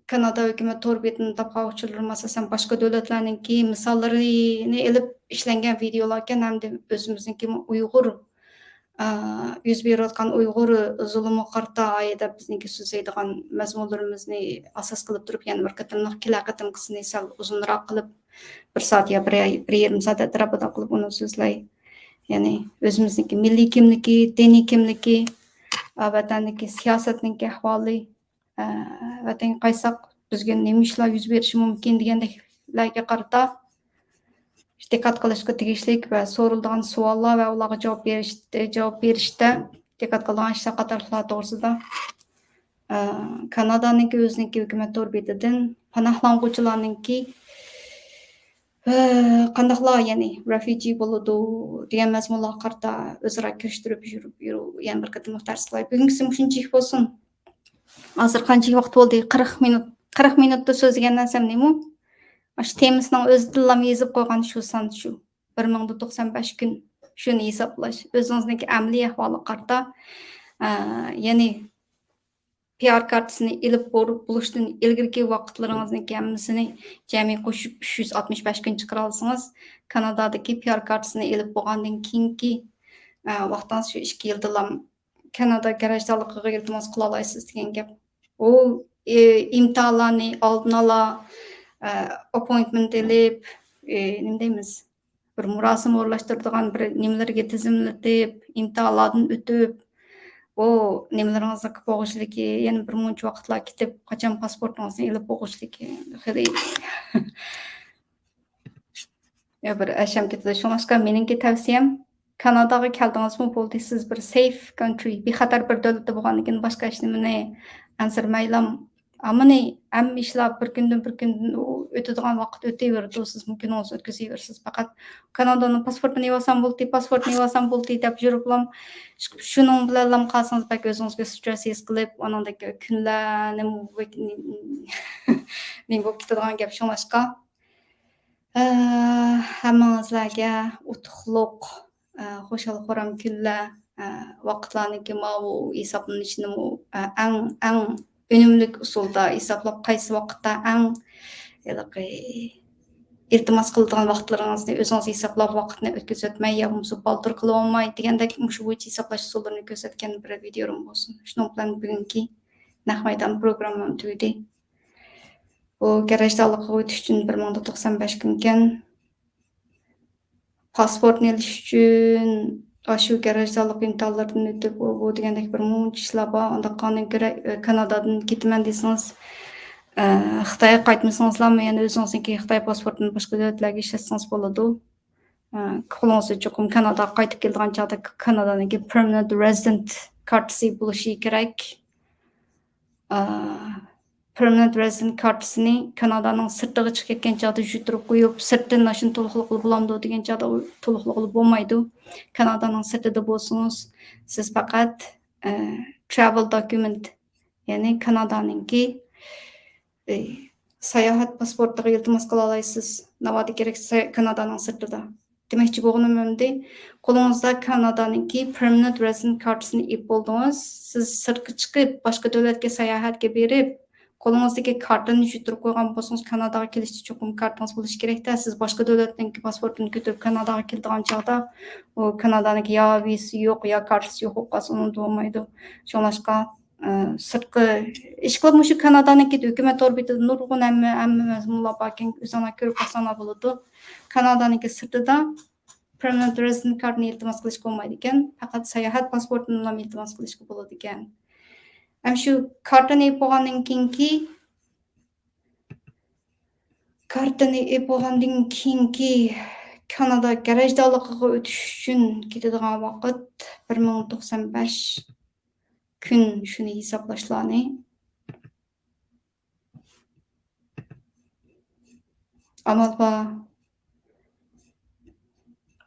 كانادا ھۆكۈمەت تور بېتىدىن تاپقان ئۇچۇرلىرىمغا ئاساسەن باشقا دۆلەتلەرنىڭكى مىساللىرىنى ئېلىپ ئىشلەنگەن ۋىدېئولاركەن ھەمدە ئۆزىمىزنىڭكىمۇ ئۇيغۇر، ئە، يۈز بېرىۋاتقان ئۇيغۇر زۇلۇمىغا قارىتا ئايدا بىزنىڭكى سۆزلەيدىغان مەزمۇنلىرىمىزنى ئاساس قىلىپ تۇرۇپ، يەنە بىر قېتىملىق كېلەر قېتىمقىسىنى سەل ئۇزۇنراق قىلىپ، بىر سائەت يا بىر، بىر يېرىم سائەت ئەتراپىدا قىلىپ ئۇنى سۆزلەي. يەنى ئۆزىمىزنىڭكى مىللىي كىملىكى، دىنىي كىملىكى، ئا، ۋەتەندىكى سىياسەتنىڭكى ئەھۋالى، ئە، ۋەتەنگە قايتساق بىزگە نېمە ئىشلار يۈز بېرىشى مۇمكىن دېگەندەكلەرگە قارىتا دىققەت قىلىشقا تېگىشلىك ۋە سورىلىدىغان سوئاللار ۋە ئۇلارغا جاۋاب بېرىش، جاۋاب بېرىشتە دىققەت قىلىدىغان ئىشلار قاتارلىقلار توغرىسىدا، ئە، كانادانىڭكى ئۆزىنىڭكى ھۆكۈمەت تور بېتىدىن پاناھلانغۇچىلارنىڭكى، ئە، قانداقلار، يەنى رېفۇجى بولىدۇ دېگەن مەزمۇنلارغا قارىتا ئۆزئارا كىرىشتۈرۈپ يۈرۈپ، يۈرۈپ، يەنە بىر قېتىملىق دەرس قىلاي. بۈگۈنكىسى مۇشۇنچىلىك بولسۇن. ھازىر قانچىلىك ۋاقىت بولدى؟ قىرىق مىنۇت. قىرىق مىنۇتتا سۆزلىگەن نەرسەم نېمە؟ ئاشۇ تېمىسىنىڭ ئۆزىدىنلا يېزىپ قويغان شۇ سان شۇ. بىر مىڭدا توقسان بەش كۈن. شۇنى ھېسابلاش. ئۆزىڭىزنىڭكى ئەمەلىي ئەھۋالىغا قارىتا، ئە، يەنى پىئار كارتىسىنى ئېلىپ بور-، بولۇشتىن ئىلگىرىكى ۋاقىتلىرىڭىزنىڭكى ھەممىسىنى جەمئىي قوشۇپ ئۈچ يۈز ئاتمىش بەش كۈن چىقىرالىسىڭىز، كانادادىكى پىئار كارتىسىنى ئېلىپ بولغاندىن كېيىنكى ئە، ۋاقتىڭىز شۇ ئىككى يىلدىلا كانادا گاراژدارلىقىغا ئىلتىماس قىلالايسىز دېگەن گەپ. ئۇ، ئى، ئىمتىھانلارنى ئالدىن ئالا، ئە، ئاپپوينتمېنت ئېلىپ، ئى، نېمە دەيمىز، بىر مۇراسىم ئورۇنلاشتۇرىدىغان بىر نېمىلەرگە تىزىملىتىپ، ئىمتىھانلاردىن ئۆتۈپ، ئۇ نېمىلىرىڭىزنىڭ بولغۇچىلىكى، يەنە بىر مۇنچە ۋاقىتلار كېتىپ، قاچان پاسپورتىڭىزنى ئېلىپ بولغۇچىلىكى خېلى يا بىر ئەشەم كېتىدۇ. شۇڭلاشقا مېنىڭكى تەۋسىيەم، كاناداغا كەلدىڭىزمۇ بولدى، سىز بىر سېف كانترى، بىخەتەر بىر دۆلەتتە بولغاندىكىن باشقا ھېچ نېمىنى ئەنسىرىمەيلا. ئەمما نى-، ھەممە ئىشلار بىر كۈندىن بىر كۈندىن ئۆتىدىغان ۋاقىت ئۆتۈۋېرىدۇ، سىزمۇ كۈنىڭىزنى ئۆتكۈزۈۋېرىسىز. پەقەت كانادانىڭ پاسپورتىنى ئېلىۋالسام بولدى، پاسپورتنى ئېلىۋالسام بولدى دەپ يۈرۈپلا، شۇنىڭ بىلەنلا قالسىڭىز بەك ئۆزىڭىزگە سترېس ھېس قىلىپ، ئانىڭدەك كۈنلەر نېمە بولۇپ، نېمە بولۇپ كېتىدىغان گەپ. شۇڭلاشقا، ئە، ھەممىڭىزلەرگە ئۇتۇقلۇق، ئە، خۇشال-خۇرام كۈنلەر، ئە، ۋاقىتلارنىڭكى ماۋۇ ھېسابلىنىشىنىمۇ، ئە، ئەڭ، ئەڭ ئۈنۈملۈك ئۇسۇلدا ھېسابلاپ، قايسى ۋاقىتتا ئەڭ ھېلىقى ئىلتىماس قىلىدىغان ۋاقىتلىرىڭىزنى ئۆزىڭىز ھېسابلاپ، ۋاقىتنى ئۆتكۈزۈۋەتمەي يا بولمىسا بالدۇر قىلىۋالماي دېگەندەك مۇشۇ بويىچە ھېسابلاش ئۇسۇللىرىنى كۆرسەتكەن بىر ۋىدىيو بولسۇن. شۇنىڭ بىلەن بۈگۈنكى نەق مەيدان پروگراممام تۈگىدى. بۇ گاراژدارلىققا ئۆتۈش ئۈچۈن بىر مىڭدا توقسان بەش كۈنكەن. پاسپورتنى ئېلىش ئۈچۈن ئاشۇ گاراژدارلىق ئىمتىھانلىرىدىن ئۆتۈپ، ئۇ، بۇ دېگەندەك بىر مۇنچە ئىشلار بار. ئانداق قاندىن كۆرە، ئە، كانادادىن كېتىمەن دېسىڭىز، ئە، خىتايغا قايتمىسىڭىزلارمۇ يەنە ئۆزىڭىزنىڭكى خىتاي پاسپورتىنى باشقا دۆلەتلەرگە ئىشلەتسىڭىز بولىدۇ. ئە، قولىڭىزدا چوقۇم كاناداغا قايتىپ كېلىدىغان چاغدا ك-، كانادانىڭكى پېرمانېنت رېزىدېنت كارتىسى بولۇشى كېرەك. ئە، پېرمانېنت رېزىدېنت كارتىسىنى كانادانىڭ سىرتىغا چىقىپ كەتكەن چاغدا يۈتتۈرۈپ قويۇپ، سىرتتىن ماشىنا تولۇقلىغىلى بولامدۇ دېگەن چاغدا ئۇ تولۇقلىغىلى بولمايدۇ. كانادانىڭ سىرتىدا بولسىڭىز، سىز پەقەت، ئە، ترەۋېل دوكۇمېنت، يەنى كانادانىڭكى، ئە، ساياھەت پاسپورتىغا ئىلتىماس قىلالايسىز. ناۋادا كېرەك سا-، كانادانىڭ سىرتىدا. دېمەكچى بولغىنىم ئەمدى، قولىڭىزدا كانادانىڭكى پېرمانېنت رېزىدېنت كارتىسىنى ئېلىپ بولدىڭىز. سىز سىرتقا چىقىپ، باشقا دۆلەتكە ساياھەتكە بېرىپ، قولىڭىزدىكى كارتىنى يۈتتۈرۈپ قويغان بولسىڭىز، كاناداغا كېلىشتە چوقۇم كارتىڭىز بولۇشى كېرەكتە. سىز باشقا دۆلەتنىڭكى پاسپورتىنى كۆتۈرۈپ كاناداغا كېلىدىغان چاغدا، ئۇ كانادانىڭكى يا ۋىزىسى يوق، يا كارتىسى يوق بولۇپ قالسا، ئۇنىڭدا بولمايدۇ. شۇڭلاشقا، ئە، سىرتقى، ئىشقىلىپ مۇشۇ كانادانىڭكى ھۆكۈمەت تور بېتىدە نۇرغۇن ھەممە، ھەممە مەزمۇنلار باركەن، ئۆزۈڭلار كۆرۈپ باقساڭلار بولىدۇ. كانادانىڭكى سىرتىدا پېرمانېنت رېزىدېنت كارتىنى ئىلتىماس قىلىشقا بولمايدىكەن، پەقەت ساياھەت پاسپورتىنىلا ئىلتىماس قىلىشقا بولىدىكەن. ھەم شۇ كارتىنى ئېلىپ بولغاندىن كېيىنكى، كارتىنى ئېلىپ بولغاندىن كېيىنكى كانادا گاراژدارلىقىغا ئۆتۈش ئۈچۈن كېتىدىغان ۋاقىت بىر مىڭ توقسان بەش كۈن. شۇنى ھېسابلاشلارنى ئامال بار.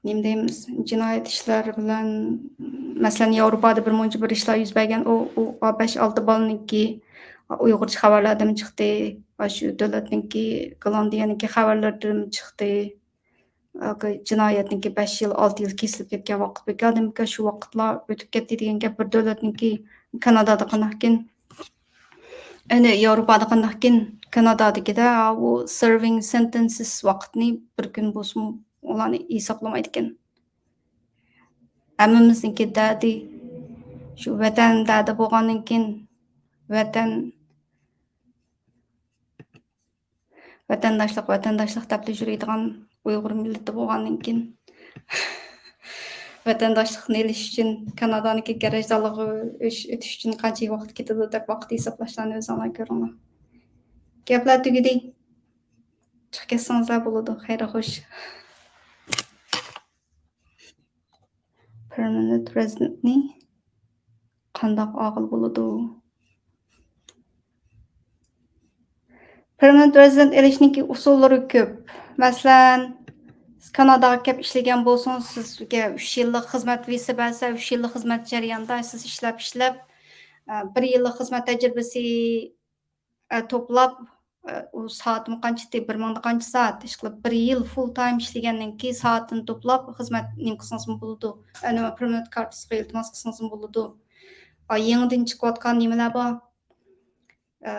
نېمە دەيمىز، جىنايەت ئىشلار بىلەن، مەسىلەن، ياۋروپادا بىر مۇنچە بىر ئىشلار يۈز بەرگەن، ئۇ، ئۇ بەش ئالتە بالىنىڭكى، ئۇيغۇرچە خەۋەرلەردىمۇ چىقتى، ئاشۇ دۆلەتنىڭكى، گوللاندىيەنىڭكى خەۋەرلىرىدىمۇ چىقتى. جىنايەتنىڭكى بەش يىل، ئالتە يىل كېسىلىپ كەتكەن ۋاقىت بىكار. دېمىكىن، شۇ ۋاقىتلار ئۆتۈپ كەتتى دېگەن گەپ. بىر دۆلەتنىڭكى، كانادادا قانداقكىن، يەنى ياۋروپادا قانداقكىن، كانادادىكىدە ئۇ سېرۋىڭ سېنتېنسىس ۋاقىتنى بىر كۈن بولسىمۇ ئۇلارنى ھېسابلىمايدىكەن. ھەممىمىزنىڭكى دەردى شۇ ۋەتەن دەردى بولغاندىن كېيىن، ۋەتەن ۋەتەنداشلىق، ۋەتەنداشلىق دەپلا يۈرىدىغان ئۇيغۇر مىللىتى بولغاندىن كېيىن، ۋەتەنداشلىقنى ئېلىش ئۈچۈن كانادانىڭكى گاراژدارلىقىغا ئۆتۈش ئۈچۈن قانچە ۋاقىت كېتىدۇ دەپ ۋاقىت ھېسابلاشلارنى ئۆزۈڭلار كۆرۈڭلار. گەپلەر تۈگىدى. چىقىپ كەتسىڭىزلەر بولىدۇ. خەير خوش. پېرمانېنت رېزىدېنتنى قانداق ئالغىلى بولىدۇ؟ پېرمانېنت رېزىدېنت ئېلىشنىڭكى ئۇسۇللىرى كۆپ. مەسىلەن، سىز كاناداغا كەپ ئىشلىگەن بولسىڭىز، سىزگە ئۈچ يىللىق خىزمەت ۋىزىسى بەرسە، ئۈچ يىللىق خىزمەت جەريانىدا سىز ئىشلەپ، ئىشلەپ، ئە، بىر يىللىق خىزمەت تەجرىبىسى ئە، توپلاپ، ئە، ئۇ سائىتىمۇ قانچىتى؟ بىر مىڭدا قانچە سائەت؟ ئىشقىلىپ، بىر يىل فۇل تايم ئىشلىگەندىن كېيىن سائىتىنى توپلاپ، خىزمەت نېمە قىلسىڭىزمۇ بولىدۇ. ئەنە، پېرمانېنت كارتىسىغا ئىلتىماس قىلسىڭىزمۇ بولىدۇ. ئا، يېڭىدىن چىقىۋاتقان نېمىلەر بار. ئە،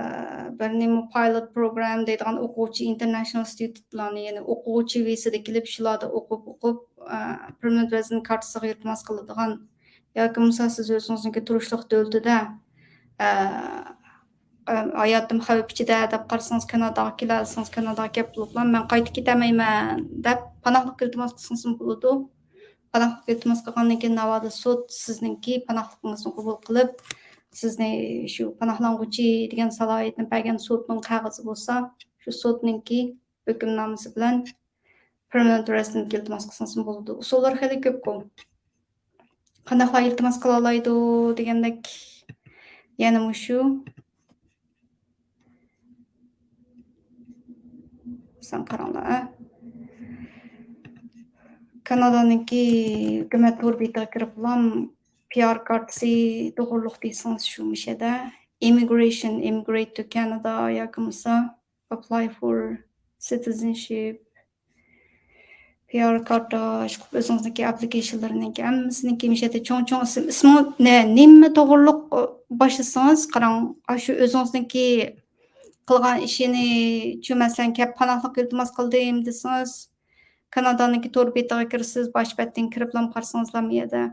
بىر نېمە پايلوت پروگرام دەيدىغان ئوقۇغۇچى ئىنتېرناشنال ستۇدېنتلارنى، يەنى ئوقۇغۇچى ۋىزىسىدا كېلىپ، شۇلاردا ئوقۇپ، ئوقۇپ، ئە، پېرمانېنت رېزىدېنت كارتىسىغا ئىلتىماس قىلىدىغان ياكى بولمىسا سىز ئۆزىڭىزنىڭكى تۇرۇشلۇق دۆلىتىدە، ئە، ئە، ھاياتىم خەۋپ ئىچىدە دەپ قارىسىڭىز، كاناداغا كېلەلىسىڭىز، كاناداغا كەپ بولۇپلا، مەن قايتىپ كېتەلمەيمەن دەپ پاناھلىق ئىلتىماس قىلسىڭىزمۇ بولىدۇ. پاناھلىق ئىلتىماس قىلغاندىن كېيىن، ناۋادا سوت سىزنىڭكى پاناھلىقىڭىزنى قوبۇل قىلىپ، سىزنى شۇ پاناھلانغۇچى دېگەن سالاھىيەتنى بەرگەن سوتنىڭ قەغىزى بولسا، شۇ سوتنىڭكى ھۆكۈمنامىسى بىلەن پېرمانېنت رېزىدېنتكە ئىلتىماس قىلسىڭىزمۇ بولىدۇ. ئۇسۇللار خېلى كۆپكۇ. قانداقلار ئىلتىماس قىلالايدۇ دېگەندەك، يەنە مۇشۇ. سەن قاراڭلار، ئە. كانادانىڭكى ھۆكۈمەت تور بېتىغا كىرىپلا، پىئار كارتىسى توغرۇلۇق دېسىڭىز، شۇ مۇشەدە. ئىممىگرېيشن، ئىممىگرېيت تۇ كانادا ياكى بولمىسا ئاپلاي فور سىتىزېنشىپ، پىئار كارتا، ئىشقىلىپ ئۆزىڭىزنىڭكى ئەپلىكېيشنلىرىنىڭكى ھەممىسىنىڭكى مۇشەدە چوڭ-چوڭ ئىسىم، ئىسمى نە-، نېمە توغرۇلۇق، ئۇ، باشلىسىڭىز، قاراڭ، ئاشۇ ئۆزىڭىزنىڭكى قىلغان ئىشىنى، شۇ مەسىلەن، كەپ پاناھلىق ئىلتىماس قىلدىم دېسىڭىز، كانادانىڭكى تور بېتىغا كىرىسىز، باش بەتتىن كىرىپلا قارىسىڭىزلا، مۇ يەردە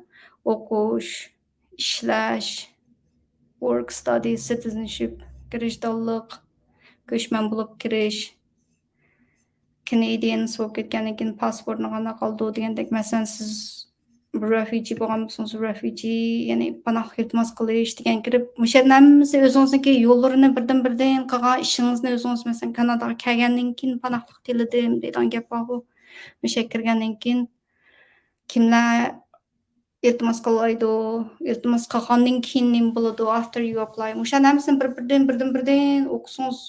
ئوقۇش، ئىشلەش، ورك ستادى، سىتىزېنشىپ، گىرىژدانلىق، كۆچمەن بولۇپ كىرىش، كېنېدىيەن بولۇپ كەتكەندىن كېيىن پاسپورتنى قانداق ئالىدۇ دېگەندەك، مەسىلەن، سىز بىر رېفۇجى بولغان بولسىڭىز، رېفۇجى، يەنى پاناھلىق ئىلتىماس قىلىش دېگەن كىرىپ، مۇشۇ يەردە ھەممىسى ئۆزىڭىزنىڭكى يوللىرىنى بىردىن-بىردىن قىلغان ئىشىڭىزنى ئۆزىڭىز، مەسىلەن، كاناداغا كەلگەندىن كېيىن پاناھلىق تىلىدىم دەيدىغان گەپ بارغۇ. مۇشۇ يەرگە كىرگەندىن كېيىن كىملەر ئىلتىماس قىلالايدۇ، ئىلتىماس قىلغاندىن كېيىن نېمە بولىدۇ، after you apply. مۇشۇ ھەممىسىنى بىر-بىردىن، بىردىن-بىردىن ئوقۇسىڭىز،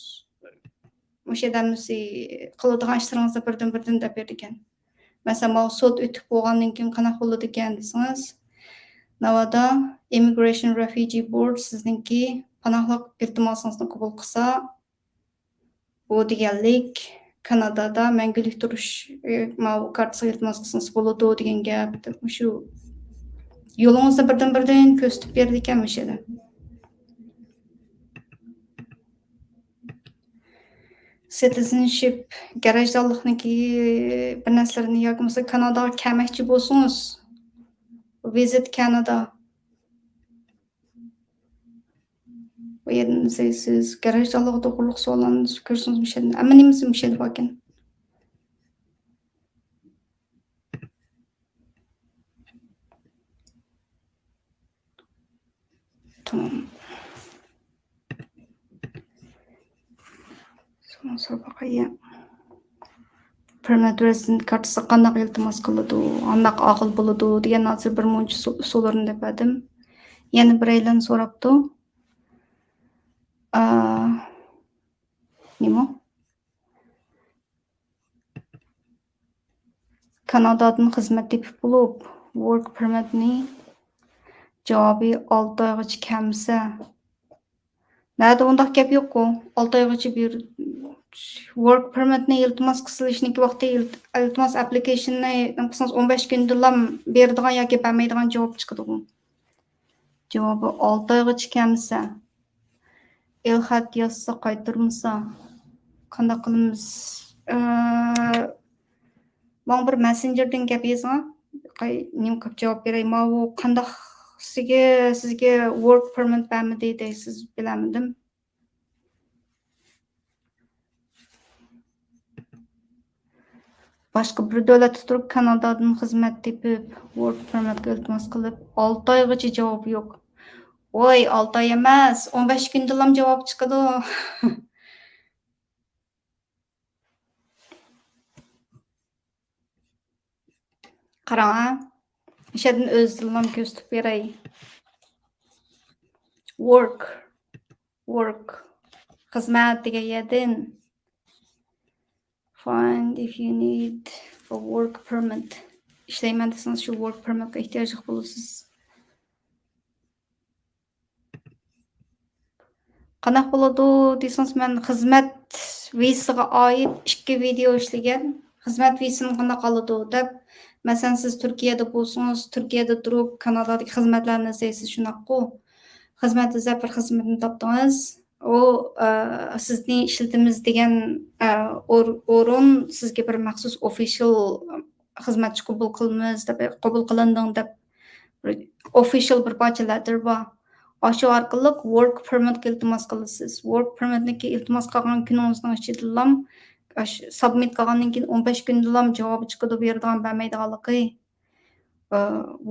مۇشۇ ھەممىسى قىلىدىغان ئىشلىرىڭىزنى بىردىن-بىردىن دەپ بېرىدىكەن. مەسىلەن، ماۋۇ سوت ئۆتۈپ بولغاندىن كېيىن قانداق بولىدىكەن دېسىڭىز، ناۋادا ئىممىگرېيشن رېفۇجى بورد سىزنىڭكى پاناھلىق ئىلتىماسىڭىزنى قوبۇل قىلسا، بۇ دېگەنلىك، كانادادا مەڭگۈلۈك تۇرۇش، ئى، ماۋۇ كارتىسىغا ئىلتىماس قىلسىڭىز بولىدۇ دېگەن گەپ. مۇشۇ يولىڭىزنى بىردىن-بىردىن كۆرسىتىپ بېرىدىكەن مۇشۇ يەردە. سىتىزېنشىپ، گىرىژدانلىقنىڭكى بىر نەرسىلىرىنى ياكى بولمىسا كاناداغا كەلمەكچى بولسىڭىز، ۋىزىت كانادا. بۇ يەردىن ئىزدەيسىز. گىرىژدانلىقى توغرۇلۇق سوئاللارنى كۆرسىڭىز مۇشۇ يەردىن. ھەممە نېمىسى مۇشۇ يەردە باركەن. تامام. سوراپ باقاي. پېرمانېنت رېزىدېنت كارتىسىغا قانداق ئىلتىماس قىلىدۇ، قانداق ئالغىلى بولىدۇ دېگەن ھازىر بىر مۇنچە سو-، سوئاللارنى دەپ بەردىم. يەنە بىرەيلەن سوراپتۇ. ئا، نېمە؟ كانادادىن خىزمەت تېپىپ بولۇپ، ۋورك پېرمىتنى جاۋابى ئالتە ئايغىچە كەلمىسە، نەدە ئۇنداق گەپ يوققۇ. ئالتە ئايغىچە بىر ۋورك پېرمىتنى ئىلتىماس قىلىشنىڭكى ۋاقتى، ئىلت-، ئىلتىماس ئەپلىكېيشننى نېمە قىلسىڭىز، ئون بەش كۈندىلا بېرىدىغان ياكى بەرمەيدىغان جاۋاب چىقىدىغۇ. جاۋابى ئالتە ئايغىچە كەلمىسە، ئېلخەت يازسا قايتۇرمىسا، قانداق قىلىمىز؟ ئە، ماڭا بىر مەسسېنجېردىن گەپ يېزىڭا. قاي-، نېمە قىلىپ جاۋاب بېرەي؟ ماۋۇ قانداق سىزگە، سىزگە ۋورك پېرمىت بەرمىدى دەيسىز، بىلەلمىدىم. باشقا بىر دۆلەتتە تۇرۇپ، كانادادىن خىزمەت تېپىپ، ۋورك پېرمىتقا ئىلتىماس قىلىپ، ئالتە ئايغىچە جاۋاب يوق. ۋاي، ئالتە ئاي ئەمەس، ئون بەش كۈندىلا جاۋاب چىقىدۇ. قاراڭ، ھە؟ ئىشەدىن ئۆزىدىنلا كۆرسىتىپ بېرەي. ۋورك، ۋورك، خىزمەت دېگەن يەردىن. Find if you need a work permit. ئىشلەيمەن دېسىڭىز، شۇ ۋورك پېرمىتقا ئېھتىياجلىق بولىسىز. قانداق بولىدۇ دېسىڭىز، مەن خىزمەت ۋىزىسىغا ئائىت ئىككى ۋىدېئو ئىشلىگەن. خىزمەت ۋىزىسىنى قانداق ئالىدۇ دەپ، مەسىلەن، سىز تۈركىيەدە بولسىڭىز، تۈركىيەدە تۇرۇپ كانادادىكى خىزمەتلەرنى ئىزدەيسىز، شۇنداققۇ؟ خىزمەت ئىزدەپ بىر خىزمەتنى تاپتىڭىز. ئۇ، ئە، سىزنى ئىشلىتىمىز دېگەن، ئە، ئور-، ئورۇن سىزگە بىر مەخسۇس ئوفىشال خىزمەتچى قوبۇل قىلىمىز دەپ، قوبۇل قىلىندىڭ دەپ بىر ئوفىشال بىر پارچە لەتتېر بار. ئاشۇ ئارقىلىق ۋورك پېرمىتقا ئىلتىماس قىلىسىز. ۋورك پېرمىتنىڭكى ئىلتىماس قىلغان كۈنىڭىزنىڭ ئىچىدىلا، ئاشۇ سابمىت قىلغاندىن كېيىن ئون بەش كۈندىلا جاۋابى چىقىدۇ، بېرىدىغان، بەرمەيدىغانلىقى. ئە،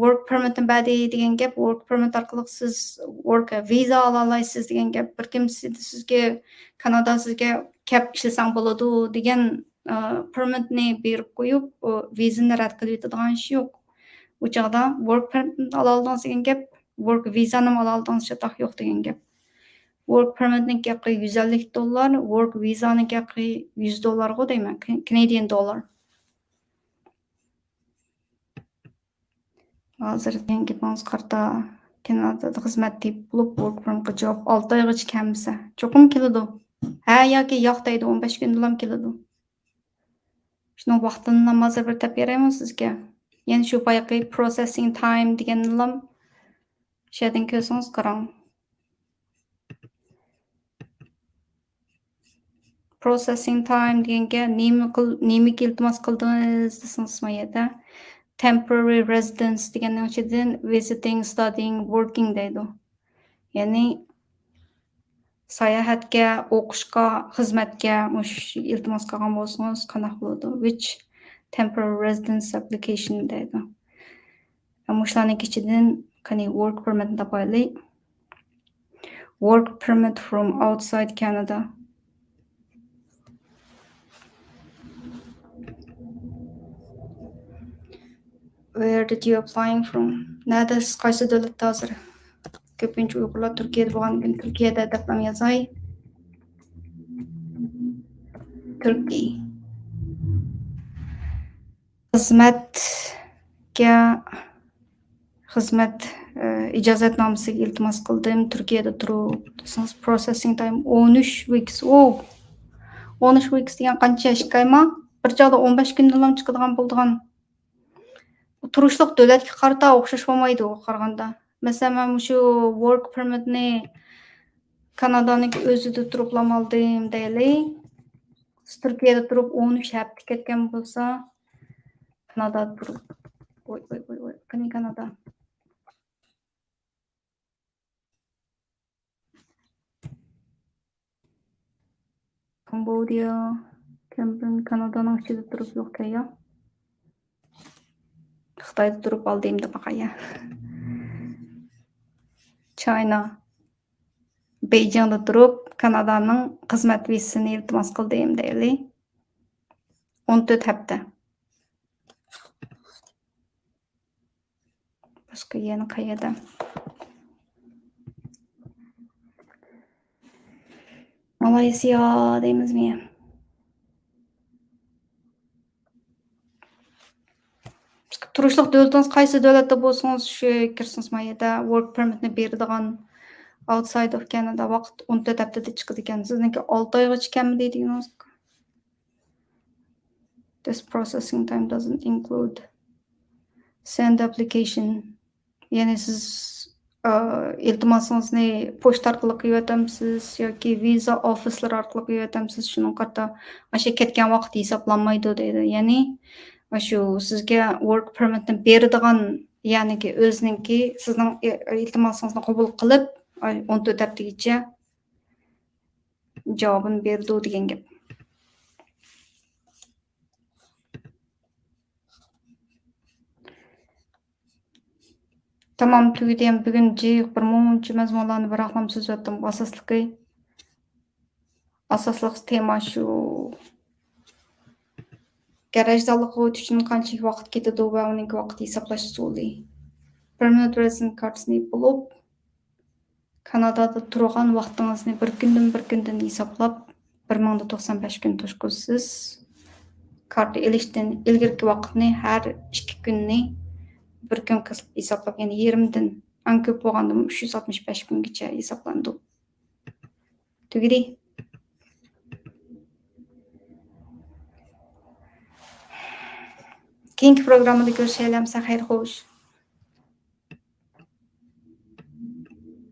ۋورك پېرمىتنى بەردى دېگەن گەپ، ۋورك پېرمىت ئارقىلىق سىز ۋورك ۋىزا ئالالايسىز دېگەن گەپ. بىر كىم سىز-، سىزگە، كانادا سىزگە كەپ ئىشلىسەڭ بولىدۇ دېگەن، ئە، پېرمىتنى بېرىپ قويۇپ، ئۇ ۋىزىنى رەت قىلىۋېتىدىغان ئىش يوق. ئۇ چاغدا ۋورك پېرمىتنى ئالالىدىڭىز دېگەن گەپ، ۋورك ۋىزانىمۇ ئالالىدىڭىز، چاتاق يوق دېگەن گەپ. ۋورك پېرمىتنىڭكى ھەققى يۈز ئەللىك دوللار، ۋورك ۋىزانىڭكى ھەققى يۈز دوللارغۇ دەيمەن، كېنېدىيەن دوللار. ھازىر دېگەن گېپىڭىزگە قارىتا، كانادادا خىزمەت تېپىپ بولۇپ، ۋورك پېرمىتقا جاۋاب ئالتە ئايغىچە كەلمىسە، چوقۇم كېلىدۇ. ھە ياكى ياق دەيدۇ، ئون بەش كۈندىلا كېلىدۇ. شۇنىڭ ۋاقتىنىلا ھازىر بىر دەپ بېرەيمۇ سىزگە؟ يەنە شۇ بايىقى پروسېسسىڭ تايم دېگەننىلا شۇ يەردىن كۆرسىڭىز قاراڭ. پروسېسسىڭ تايم دېگەنگە نېمە قىل-، نېمىگە ئىلتىماس قىلدىڭىز دېسىڭىز، ما يەردە temporary residence دېگەننىڭ ئىچىدىن visiting, studying, working دەيدۇ. يەنى ساياھەتكە، ئوقۇشقا، خىزمەتكە مۇشۇ ئىلتىماس قىلغان بولسىڭىز قانداق بولىدۇ؟ Which temporary residence application دەيدۇ. مۇشۇلارنىڭ ئىچىدىن قېنى ۋورك پېرمىتنى تاپايلى. Work permit from outside Canada. Where did you applying from? نەدە سىز، قايسى دۆلەتتە ھازىر؟ كۆپىنچە ئۇيغۇرلار تۈركىيەدە بولغاندىكىن تۈركىيەدە دەپلا يازاي. تۈركىي. خىزمەتكە، خىزمەت، ئە، ئىجازەتنامىسىگە ئىلتىماس قىلدىم، تۈركىيەدە تۇرۇپ دېسىڭىز، پروسېسسىڭ تايم ئون ئۈچ ۋىكس. ئو، ئون ئۈچ ۋىكس دېگەن قانچە؟ ئىككى ئايما؟ بىر چاغدا ئون بەش كۈندىنلا چىقىدىغان بولىدىغان. تۇرۇشلۇق دۆلەتكە قارىتا ئوخشاش بولمايدۇ قارىغاندا. مەسىلەن، مەن مۇشۇ ۋورك پېرمىتنى كانادانىڭكى ئۆزىدە تۇرۇپلا ئالدىم دەيلى. سىز تۈركىيەدە تۇرۇپ ئون ئۈچ ھەپتە كەتكەن بولسا، كانادادا تۇرۇپ، ۋوي، ۋوي، ۋوي، ۋوي، قېنى كانادا؟ كامبودىيا، كەمبىن، كانادانىڭ ئىچىدە تۇرۇپ يوقكەن يا. خىتايدا تۇرۇپ ئالدىم دەپ باقاي يا. چاينا، بېيجىڭدا تۇرۇپ كانادانىڭ خىزمەت ۋىزىسىنى ئىلتىماس قىلدىم دەيلى. ئون تۆت ھەپتە. باشقا يەنە قەيەردە؟ مالايسىيا دەيمىزمۇ؟ تۇرۇشلۇق دۆلىتىڭىز قايسى دۆلەتتە بولسىڭىز، شۇ كىرسىڭىز، ما يەردە ۋورك پېرمىتنى بېرىدىغان، ئاۋتسايد ئوف كانادا ۋاقىت ئون تۆت ھەپتىدە چىقىدىكەن. سىزنىڭكى ئالتە ئايغىچە كەلمىدى دېگىنىڭىز. This processing time doesn't include send application. يەنى سىز، ئە، ئىلتىماسىڭىزنى پوچتا ئارقىلىق قىلىۋېتەمسىز ياكى ۋىزا ئوفىسلىرى ئارقىلىق قىلىۋېتەمسىز، شۇنىڭغا قارىتا ئاشۇ كەتكەن ۋاقىت ھېسابلانمايدۇ دەيدۇ. يەنى ئاشۇ سىزگە ۋورك پېرمىتنى بېرىدىغان، يەنىكى ئۆزىنىڭكى سىزنىڭ ئى-، ئىلتىماسىڭىزنى قوبۇل قىلىپ، ئون تۆت ھەپتىگىچە جاۋابىنى بېرىدۇ دېگەن گەپ. تامام، تۈگىدى. بۈگۈن جىق بىر مۇنچە مەزمۇنلارنى بىراقلام سۆزلەتتىم. ئاساسلىقى، ئاساسلىق تېما شۇ. گەرەج زاللىقىغا ئۆتۈش ئۈچۈن قانچىلىك ۋاقىت كېتىدۇ ۋە ئۇنىڭكى ۋاقىت ھېسابلاش ئۇسۇلى. پېرمانېنت رېزىدېنت كارتىسىنى بولۇپ، كانادادا تۇرغان ۋاقتىڭىزنى بىر كۈندىن، بىر كۈندىن ھېسابلاپ، بىر مىڭدا توقسان بەش كۈن توشقۇزىسىز. كارتا ئېلىشتىن ئىلگىرىكى ۋاقىتنى ھەر ئىككى كۈننى بىر كۈن قىسىپ ھېسابلاپ، يەنى يېرىمدىن ئەڭ كۆپ بولغاندىمۇ ئۈچ يۈز ئاتمىش بەش كۈنگىچە ھېسابلىنىدۇ. تۈگىدى. كېيىنكى پروگراممىدا كۆرۈشەيلى، ئەمسە خەير خوش.